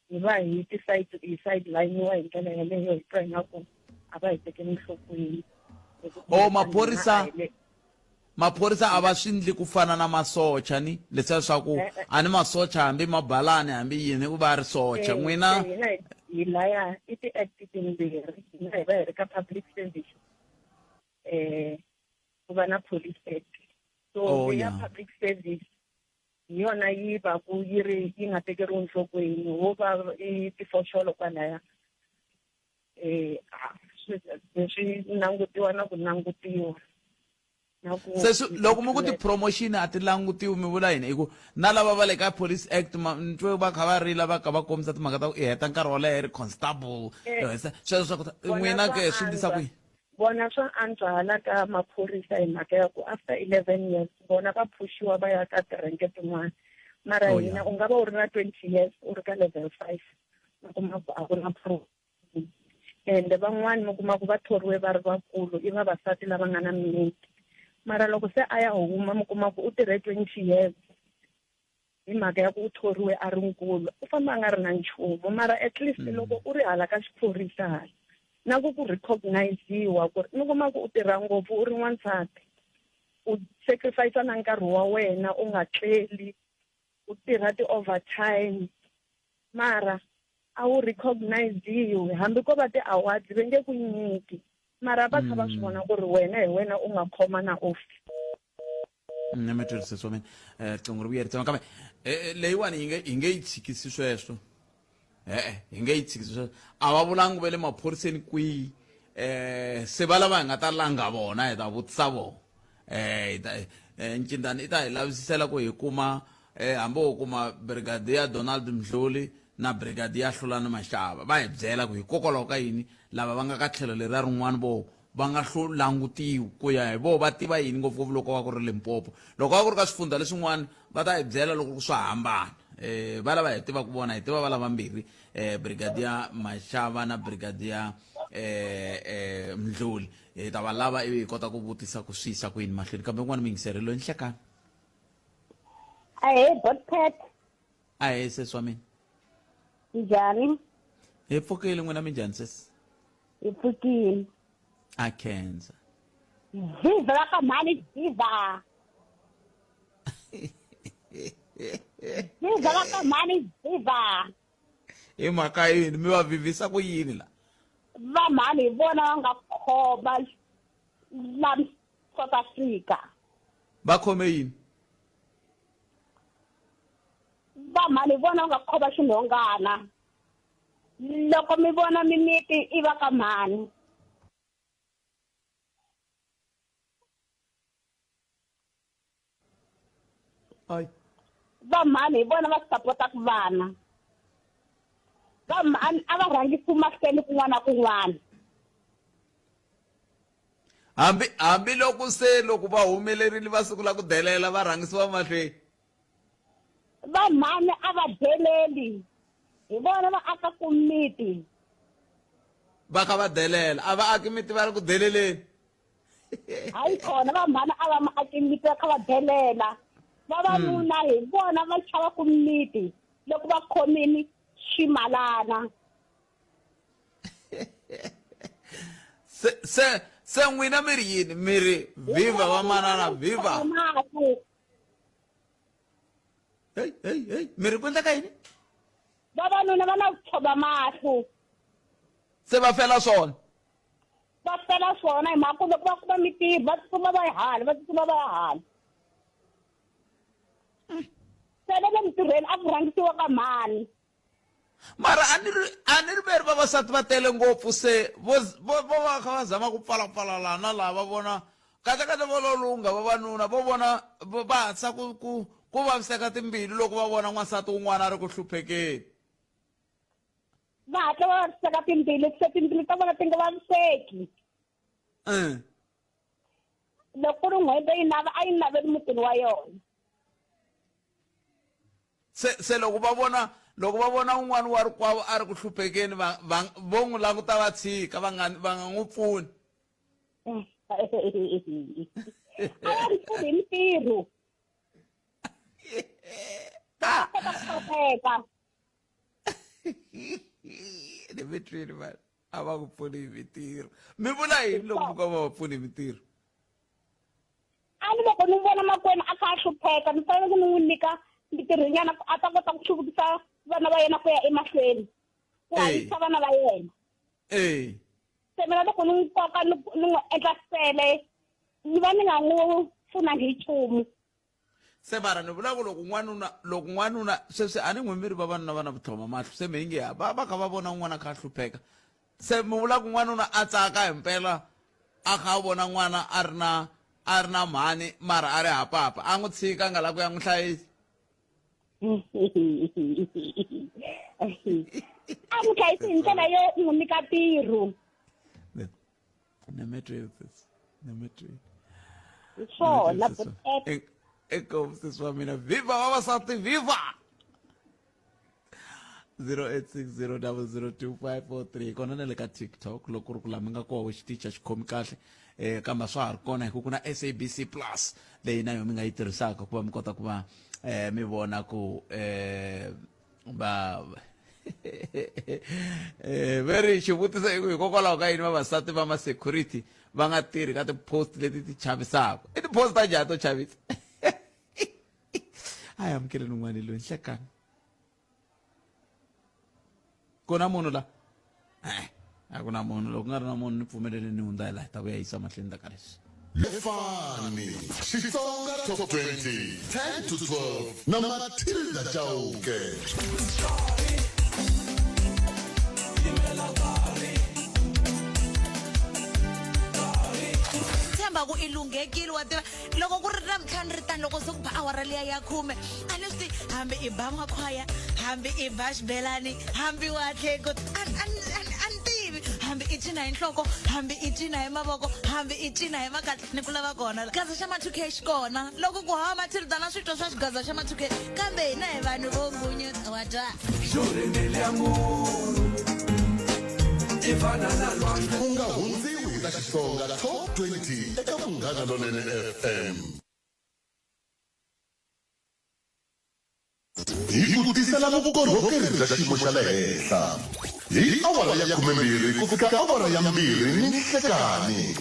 hi va hi ti side hi sideline-iwa hi ndlela yaleyo hi twa ingaku a va hi tekeli enhlokweni hi ku o kumbexana hina a maphorisa hi le maphorisa a va swi ndli ku fana na masocha ni leswiya swa ku Eh, eh. a ni masocha hambi mabalani hambi yini u va a ri socha Eh, n'wina se hina hi laya i ti-act timbirhi hina hi va hi ri ka public service eh ku va na police act so oh leya ya public service hi yona yi va ku yi ri yi nga tekeriwi enhlokweni wo va i tifoxolo kwalaya eh swi swi langutiwa na ku langutiwa na ku se swi loko mi ku ti-promotion a ti langutiwi mi vula yini i ku na lava va le ka police act ni twe va kha va rila va kha va kombisa timhaka ta ku i heta nkarhi wo leha i ri constable Eh, i heta- sweswo swa ku vona n'wina swa ke swi ndlisa antswa ku yini vona swa antswa hala ka maphorisa hi mhaka ya ku after 11 years vona va phushiwa va ya ka tirenke tin'wana mara oh hina ya u nga va u ri na 20 years u ri ka level 5 u kuma ku a ku na proof ende van'wani mi kuma ku va thoriwe va ri vakulu i vavasati lava nga na mimiti mara loko se a ya huma mi kuma ku u tirhe 20 years hi mhaka ya ku u thoriwe a ri nkulu u famba a nga ri na nchumu mara at least loko u ri hala ka xiphorisa hala na ku ku recogniziwa ku ri mi kuma ku u tirha ngopfu u ri n'wansati u sacrifice na nkarhi wa wena u nga tleli u tirha ti-overtime mara a wu recogniziwi hambi ko va ti-awards va nge ku nyiki mara va kha va swi vona ku ri wena hi wena u nga khoma na office ni mi twisisa wa mina um riqingho ri vuyerisa kambe eh, leyiwani yi nge hi nge yi tshikisi sweswo e-e hi nge yi tshikisi sweswo a va vulangi va le maphoriseni kwihi um se va lava hi nga ta langa vona hi ta vutisa vona um hi ta ncindani i ta hi lavisisela ku hi kuma um hambi wo kuma brigadier Donald Mdluli na brigadier Hlulani Mashava va hi byela ku hikokwalaho ka yini lava va nga ka tlhelo leriya rin'wana vo va nga hlu langutiwi ku ya hi voho va tiva yini ngopfungopfu loko va ku ri Limpopo loko va ku ri ka swifundza leswin'wana va ta hi byela loko swa hambana eh va lava hi tivaka vona hi tiva va lavambirhi eh brigadier Mashava na brigadier eh eh Mdluli hi ta va lava ivi hi kota ku vutisa ku swi yisa ku yini mahlweni kambe un'wana muyingiseri loyi nhlekani Ahee, Botpet. Ahee, sesi wa mina. Njhani? Hi pfukile n'wina minjhani sesi? Hi pfukile. A khensa. Viva va ka mhani viva. Viva va ka mhani viva. Hi mhaka yini mi va vivisa ku yini la? Va mhani hi vona va nga khoma la South Africa. Va khome yini? Va mhani hi vona va nga khoma xinhongana. Loko mi vona mimiti i va ka mhani. Ai. Va mhani hi vona va sapotaka vana. Va mhani a va rhangisi mahlweni kun'wana na kun'wana. Hambi hambi loko se loko va humelerile va sungula ku delela va rhangisiwa mahlweni. Va mhani a va deleli. Hi vona va akaku miti. Va kha va delela, a va aki miti va ri ku deleleni. Hayi kona va mhani a va ma aki miti va kha va delela. Vavanuna hi vona va chavaku miti loko va khomile swimalana. Se se se n'wina mi ri yini? Mi ri viva vamanana viva. Hey hey hey, mi ri ku endleka yini? Vavanuna va na ku tshova mahlo. Se va fela swona. Va fela swona hi mhaka ku loko va kuma mitirho va tsutsuma va ya hala, va tsutsuma va ya hala. Se na le mintirhweni a ku rhangisiwa ka mhani. Mara a ni ri a ni ri veri vavasati va tele ngopfu se vo vo vo va kha va zama ku pfalapfala laha na laha va vona kahlekahle vo lo lungha vavanuna vo vona va hatlisa ku ku ku vaviseka timbilu loko va vona n'wansati wun'wana a ri ku hluphekeni. Va hatla va vaviseka timbilu se timbilu ta vona ti nga vaviseki. Loko ku ri n'hweti yi nava a yi naveli mutini wa yona. Se se loko va vona loko va vona un'wana wa rikwavo a ri ku hluphekeni va va vo n'wi languta va tshika va nga va nga n'wi pfuni. A va n'wi pfuni hi mintirho. Va kota ku hlupheka. Ni mi twini mani a va ku pfuni hi mintirho. Mi vula yini loko mi ku a va va pfuni hi mintirho? A ni loko ni vona makwenu a kha a hlupheka ni fanele ku ni n'wi nyika mintirhonyana ku a ta kota ku hluvukisa vana va yena ku ya emahlweni ku hanyisa vana va yena. Se mina loko ni n'wi koka ni ni n'wi endla sele ni va ni nga n'wi pfunangi hi nchumu. Se mara ni vula ku loko n'wanuna loko n'wanuna sweswi a ni n'wi mi ri vavanuna va na vutlhoma mahlo se mi nge va va kha va vona un'wana a kha a hlupheka se mi vula ku n'wanuna a tsaka hi mpela a kha a vona n'wana a ri na a ri na mhani mara a ri hapapa a n'wi tshika a nga lavi ku ya n'wi hlayisa. A n'wi hlayisi hi ndlela yo n'wi nyika ntirho. Hi swona Inkomu sesi wa mina viva vavasati viva 0860002543 kona na le ka TikTok loko ku ri ku laha mi nga koho xitichi a xi khomi kahle eh kambe swa ha ri kona hi ku ku na SABC Plus leyi na yona mi nga yi tirhisaka ku va mi kota ku va eh mi vona ku eh va eh ve ri xivutiso i ku hikokwalaho ka yini vavasati va ma-security va nga tirhi ka ti-post leti ti chavisaka i ti-post ta njhani to chavisa a hi amukeleni un'wana loyi nhlekani ku na munhu la eh a ku na munhu loko ku nga ri na munhu ni pfumelele ni hundza hi laha hi ta vuya yisa mahlweni ta ka leswi Lefani Xitsonga Top 20 10 to 12 na Matilda Chauke. Tshemba ku i lunghekile wa tiva loko ku ri ravutlhanu ri tani loko se ku ba awara liya ya khume a ni swi tivi hambi i ba makhwaya hambi i ba xibelani hambi wa tlheko a ni tivi hambi i cina hi nhloko hambi i cina hi mavoko hambi i cina hi makatla ni ku lava kona gaza xa ma 2k xi kona loko ku hava matilda na switwa swa xigaza xa ma 2k kambe hina hi vanhu vo ngunyuta wa twa U nga hundziwi hi ta Xitsonga Top 20 eka Munghana Lonene FM. Hi ku tisela vukorhokeri bya xiyimo xa le henhla hi awara ya 12 ku fika awara ya 2 ni nhlekanhi.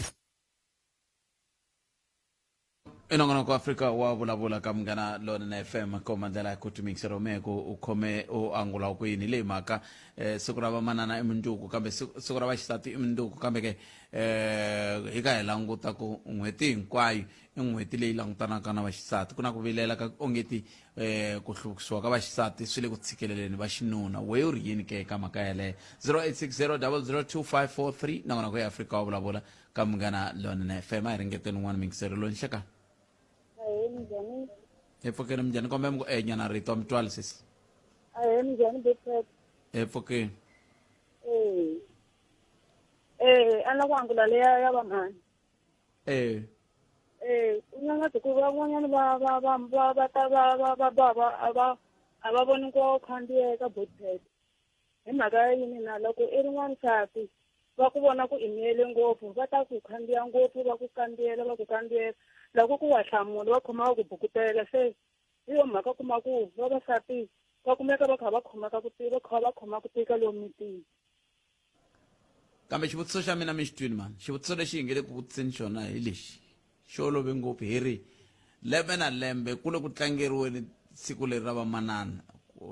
I nongonoko wa Afrika wa vulavula ka Munghana Lonene FM komba ndlela ya ku timikisa Romeko u khome u angula ku yini leyi mhaka eh, siku ra vamanana i mundzuku kambe siku ra vaxisati i mundzuku kambe ke eh, hi ka hi languta ku n'hweti hinkwayo i n'hweti leyi langutanaka na vaxisati ku na ku vilela ka ongeti eh, ku hluvukisiwa ka vaxisati swi le ku tshikeleleni va xinuna we u ri yini ke ka mhaka yeleyo 0860 002543 nongonoko ya Afrika wa vulavula ka Munghana Lonene FM a hi ringeteni un'wana mingiseri loyi nhlekani Ahee, minjhani? Hi pfukeni minjhani kombe mi ku e nyana rito a mi twali sesi Ahee, minjhani Bepet? Hi pfukeni. Ee. Ee, a ni la ku angula leya ya vamhani. Ee. Ee, u nyangatsa ku van'wanyana va va va va va ta va va va va va a va a va voni nkoka wo khandziya eka Botshepe. Hi mhaka ya yini na? Loko i ri n'wansati, va ku vona ku i miyele ngopfu, va ta ku khandziya ngopfu, va ku kandziyela, va ku kandziyela. Loko ku wa hlamula, va khoma va ku bukutela. Se hi yo mhaka u kuma ku vavasati va kumeka va kha va khomeka ku va kha va khoma ku tika lomu mitini. Kambe xivutiso xa mina mi xi twini mani? Xivutiso lexi hi nge le ku vutiseni xona hi lexi, xi olove ngopfu hi ri, lembe na lembe ku le ku tlangeriweni siku leri ra vamanana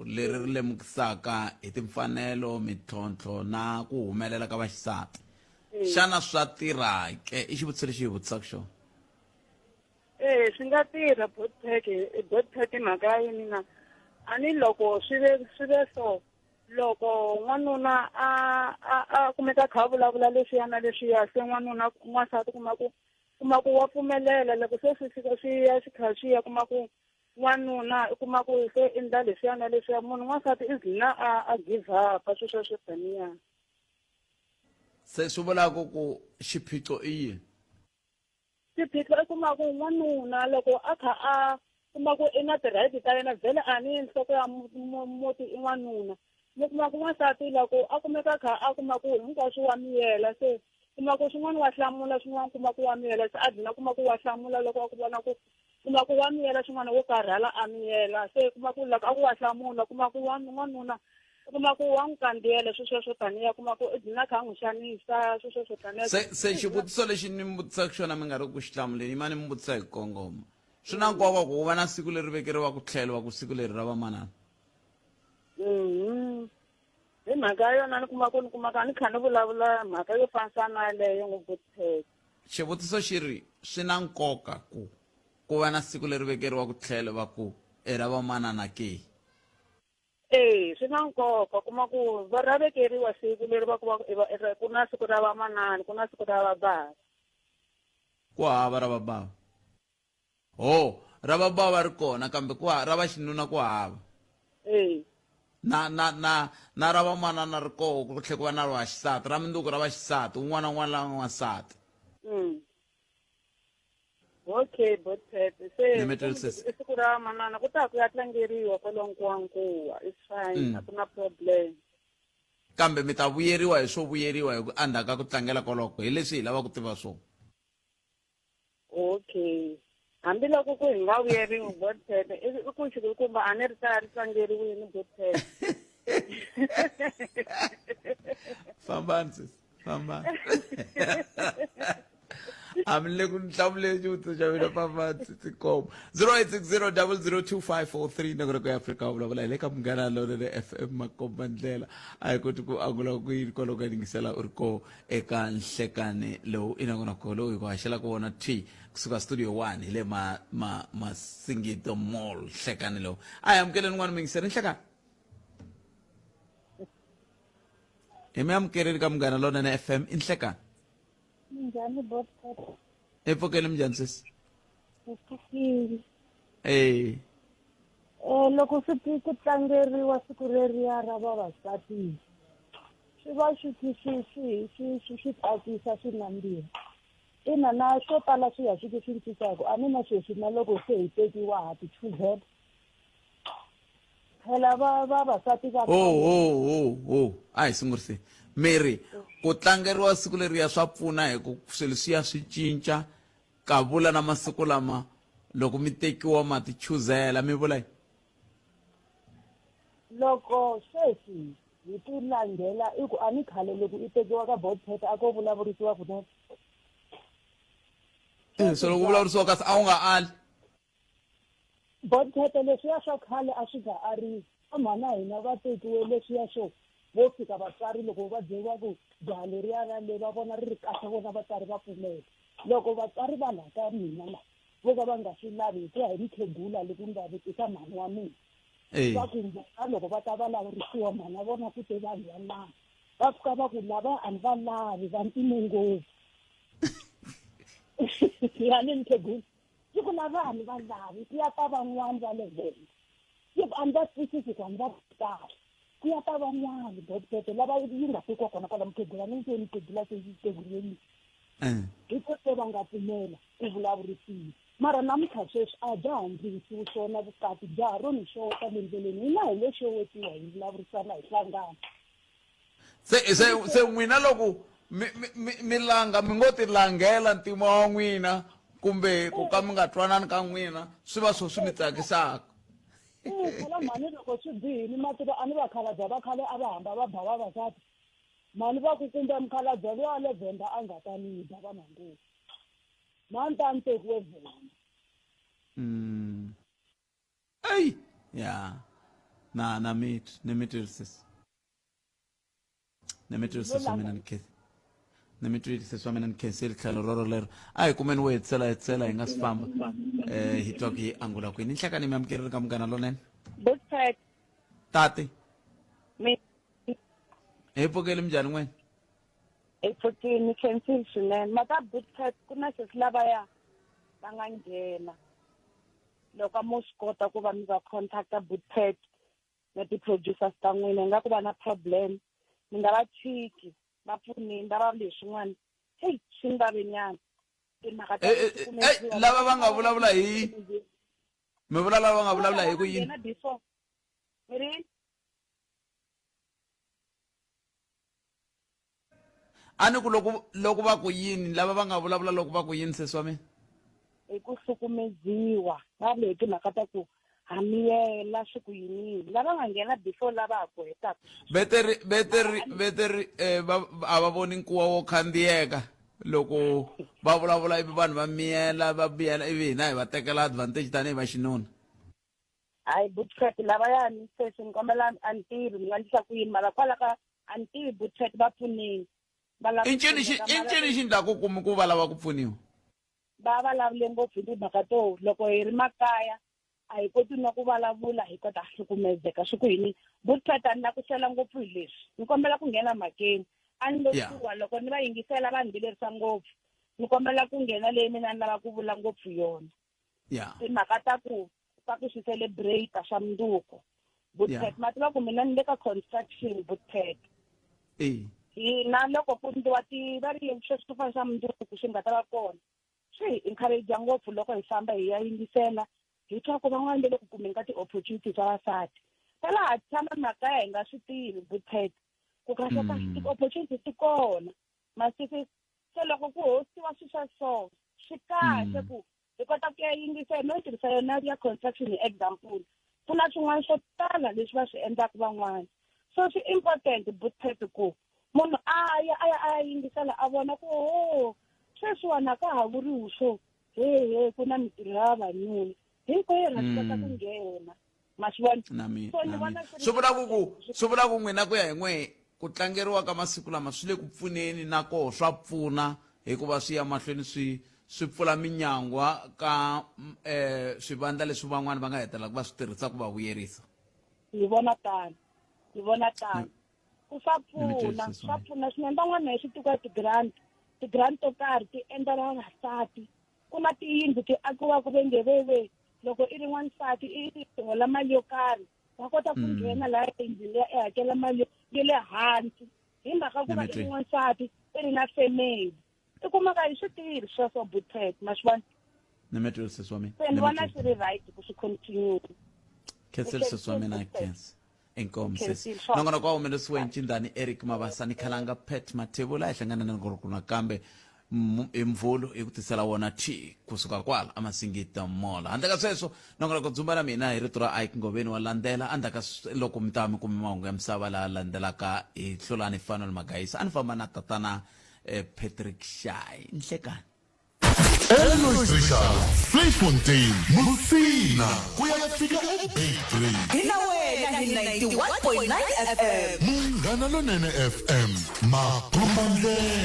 leri ri lemukisaka hi timfanelo, mintlhontlho na ku humelela ka vaxisati. Xana swa tirha ke? I xivutiso lexi hi vutisaka xona. Eh swi nga tirha botpack botpack hi mhaka ya yini na a ni loko swi ve swi ve so loko n'wanuna a a a kumeka a kha a vulavula leswiya na leswiya se n'wanuna n'wansati kuma ku kuma ku wa pfumelela loko se swi fika swi ya swi kha swi ya kuma ku n'wanuna u kuma ku se endla leswiya na leswiya munhu n'wansati i gcina a a give up swi sweswo taniya se swi vulaka ku xiphiqo i yini Xiphiqo i kuma ku n'wanuna loko a kha a kuma ku i na ti-right ta yena vhele a ni nhloko ya muti i n'wanuna mi kuma ku n'wansati loko a kumeka a kha a kuma ku hinkwaswo wa miyela se kuma ku swin'wana wa hlamula swin'wana kuma ku wa miyela se a dlina kuma ku wa hlamula loko a ku vona ku kuma ku wa miyela swin'wana wo karhala a miyela se kuma ku loko a ku wa hlamula kuma ku wa n'wanuna u kuma ku wa n'wi kandziyela swi sweswo taniya kuma ku i dlina kha a n'wi xanisa swi sweswo taniya se se xivutiso lexi ni mi vutisaka xona mi nga ri ku xi hlamuleni yimani mi vutisa hi ku kongoma swi na nkoka ku va na siku leri vekeriwaka ku tlhelo va ku siku leri ra vamanana mhm hi mhaka ya yona ni kuma ku ni kumaka ni kha ni vulavula mhaka yo fanisa na yeleyo ngopfu xivutiso xi ri swi na nkoka ku ku va na siku leri vekeriwaka tlhelo va ku i ra vamanana ke Ee, swi na nkoka kuma ku va ra vekeriwa siku leri va ku va i va ku na siku ra vamanana ku na siku ra vabava ku hava ra vabava ho ra vabava ri kona kambe ku ra vaxinuna ku hava ee na na na na ra vamanana ri koho ku tlhela ku va na ra vaxisati ra munduku ra vaxisati un'wana na un'wana la n'wansati Okay botpet se Ni mi twisisa. i siku ra manana ku ta ku ya tlangeriwa kwalomu nkuwankuwa it's fine a ku na problem Kambe mi ta vuyeriwa hi swo vuyeriwa hi ku endzhaku ka ku tlangela koloko hi leswi hi lavaka ku tiva swona. Okay hambiloko ku hi nga vuyeriwi botpet i i ku xikulukumba a ni ri ta ri tlangeriwini botpet Fambani sesi, fambani. A mi le ku ni hlamuleni xivutiso xa mina fambani sesi Nkomo. 0860002543 nongonoko ya Afrika wa vulavula hi le ka Munghana Lonene FM makomba ndlela a hi koti ku angula ku yini kwalomu ka yingisela u ri koho eka nhlekani lowu i nongonoko lowu hi ku haxelaka wona t kusuka studio 1 hi le ma ma masingito mall nhlekani lowu a hi amukeleni n'wana muyingiseri nhlekani hi mi amukeleni ka Munghana Lonene FM i nhlekani Minjhani Botpet? E pfukeni minjhani sesi? Hi pfukile. Eh. Eh loko swi ti ku tlangeriwa siku reriya ra vavasati swi va swi swi swi swi swi swi swi tsakisa swi nandziha ina na swo tala swi ya swi swi cinca hi ku a ni na sweswi na loko se hi tekiwa ha ti chuzela phela va vavasati va ho ho ho ho a hi sungurise mi ri ku tlangeriwa siku leriya swa pfuna hi ku swilo swi ya swi cinca ka vula na masiku lama loko mi tekiwa ma ti chuzela mi vula yini loko sweswi hi ti langhela i ku a ni khale loko i tekiwa ka botpet a ko vulavurisiwa kunene eh, so loko vulavurisiwa kasi a wu nga ali Bothete leswiya swa khale a swi nga ariwi. Vamhana hina va tekiwe leswiya swo vo fika vatswari loko va byeriwa ku jaha leriya ra le va vona ri ri kahle vona vatswari va pfumela. Loko vatswari va la ka mina la vo ka va nga swi lavi hi ku ya hi mukhegula loko ni va vutisa mhani wa mina va ku vona loko va ta va laverisiwa mhani wa vona ku te vanhu va lava va fika va ku lava a ni va lavi va ntime ngopfu ya ni mukhegula yi ku lava a ni va lavi ku ya ta van'wani va le Venda yi ku a ni va twisisi ku a ni va kahle ku ya ta van'wani botbete lava yi nga tekiwa kona kwala mukhegula ni se mukhegula se yi tekiwile hi ku se va nga pfumela ku vulavurisiwa mara namuntlha sweswi a bya ha ndlisiwi swona vukati bya ha ro ni xota le ndleleni hina hi le xewetiwa hi vulavurisana hi hlangana se se se n'wina loko mi mi mi langa mi ngo ti langela ntima wa n'wina kumbe ku ka mi nga twanani ka n'wina swi va swo swi mi tsakisaka phela mhani loko swi bihini mativa a ni vakhalabya va khale a va hamba va ba vavasati mhani va ku kumbe mukhalabya luya a le venda a nga ta ni ba va manguva mhani ta ni tekiwe venda Ey ya na na mi ni mi twisisa ni mi twisisa mina ni khe Ni mi twile sesi wa mina, ni khensile tlhelo roro lero. A hi kumeni wo hetisela hetisela hi nga si famba. Eh hi twa ku hi angula kwini. Nhlekani mi amukerile ka Munghana Lonene. Botpet. Tati. Mi Hi pfukeli minjhani n'wina? Hi pfukile, khensile swinene. Maka Botpet ku na sesi lavaya va nga nghena. Loko mo swi kota ku va mi va contacta Botpet na ti-producers ta n'wina, ingaku va na problem. Mi nga va tshiki, va pfuneni, va va leswin'wana. Hey, swi ni vavenyana. Timhaka ta Eh, eh, eh, lava va nga vulavula hi mi vula lava va nga vulavula hi ku yini? Nghena before. Mi ri? A ni ku loko loko va ku yini lava va nga vulavula loko va ku yini sesi wa mina? Hi ku hlukumeziwa va vule hi timhaka ta ku ha miyela swi ku yinini lava nga nghena before lava ha ku hetaka. Veteri veteri veteri eh, va a va voni nkuwa wo khandziyeka loko va vulavula ivi vanhu va miyela va miyela ivi hina hi va tekela advantage tanihi va xinuna. Hayi Butchat lavayani sweswi ni kombela a ni tivi ni nga endlisa ku yini mara kwala ka a ni tivi Butchat va pfunile va lava I ncini xi i ncini xi ndlaku kumi ku va lava ku pfuniwa? Va vulavule ngopfu hi timhaka to loko hi ri makaya a hi koti na ku vulavula hi kota hlukumezeka swi ku yini Butchat a ni la ku hlela ngopfu hi leswi ni kombela ku nghena mhakeni a ni lo tsuwa loko ni va yingisela va ni vilerisa ngopfu ni kombela ku nghena leyi mina ni lava ku vula ngopfu yona. Timhaka ta ku ta ku swi celebrate swa mundzuku Butpet ma tiva ku mina ni le ka construction Butpet hina loko ku ndliwa ti va ri sweswi swo fana swa mundzuku swi nga ta va kona swi hi encourage ngopfu loko hi famba hi ya yingisela hi twa ku van'wana va le ku kumeni ka ti-opportunity swa vavasati ta laha tshama makaya hi nga swi tivi Butpet ku kahle kahle ti-opportunity ti kona masisi se loko ku hostiwa swi swa so swi kahle ku hi kota ku ya yingisela no tirhisa yona ya construction hi example ku na swin'wana swo tala leswi va swi endlaka van'wana so swi important Butpet ku munhu a ya a ya a ya yingisela a vona ku ho sweswiwani a ka ha vuriwi swo he he ku na mitirho ya vavanuna hinkwerhu ha swi kota ku nghena ma swi vona Na mina so ni na vona mina swi swi vula ku ku swi vula ku n'wina ku ya hi n'we ku tlangeriwa ka masiku lama swi le ku pfuneni na koho swa pfuna hikuva swi ya mahlweni swi swi pfula minyangwa ka eh swivandla leswi van'wana va nga hetelelaka va swi tirhisa ku va vuyerisa. Ni vona tano ni vona tano ku swa Ni mi pfuna twisisa. swa pfuna swinene van'wana hi swi tiva ti-grant ti-grant to karhi ti endla vavasati ku na tiyindlu ti akiwaka ve nge veve loko i ri n'wansati i hola mali yo karhi wa kota ku nghena laha endlwini liya i hakela mali ya le hansi hi mhaka ku va i ri Dimitri. n'wansati i ri na family i kumaka hi swi tivi sweswo Butpet ma swi vona Ni mi twile sesi wa mina. Se ni Ni mi vona twile. swi ri right ku swi continue. Khensile sesi wa mina Khensi. Inkomu sesi. Khensile, sure. Nongonoko wa humelerisiwe hi Ncindani Eric Mabasa ni Khalanga Pat Mathebula hi hlangana na nongonoko nakambe hi Mvhulu hi ku tisela wona thi kusuka kwala eMasingita Mall. Handle ka sweswo nongonoko dzumba na mina hi rito ra Ike Ngoveni wa landzela endzhaku ka loko mi ta va mi kume mahungu ya misava laha landzelaka hi Hlulani Fanuel Magayisa a ni famba na tatana eh, Patrick Shai. Nhlekani. Elois Richard, Vleifontein, Musina, ku ya fika eBeitbridge. Hi na wena hi 91.9 FM. Munghana Lonene FM, makombandlela.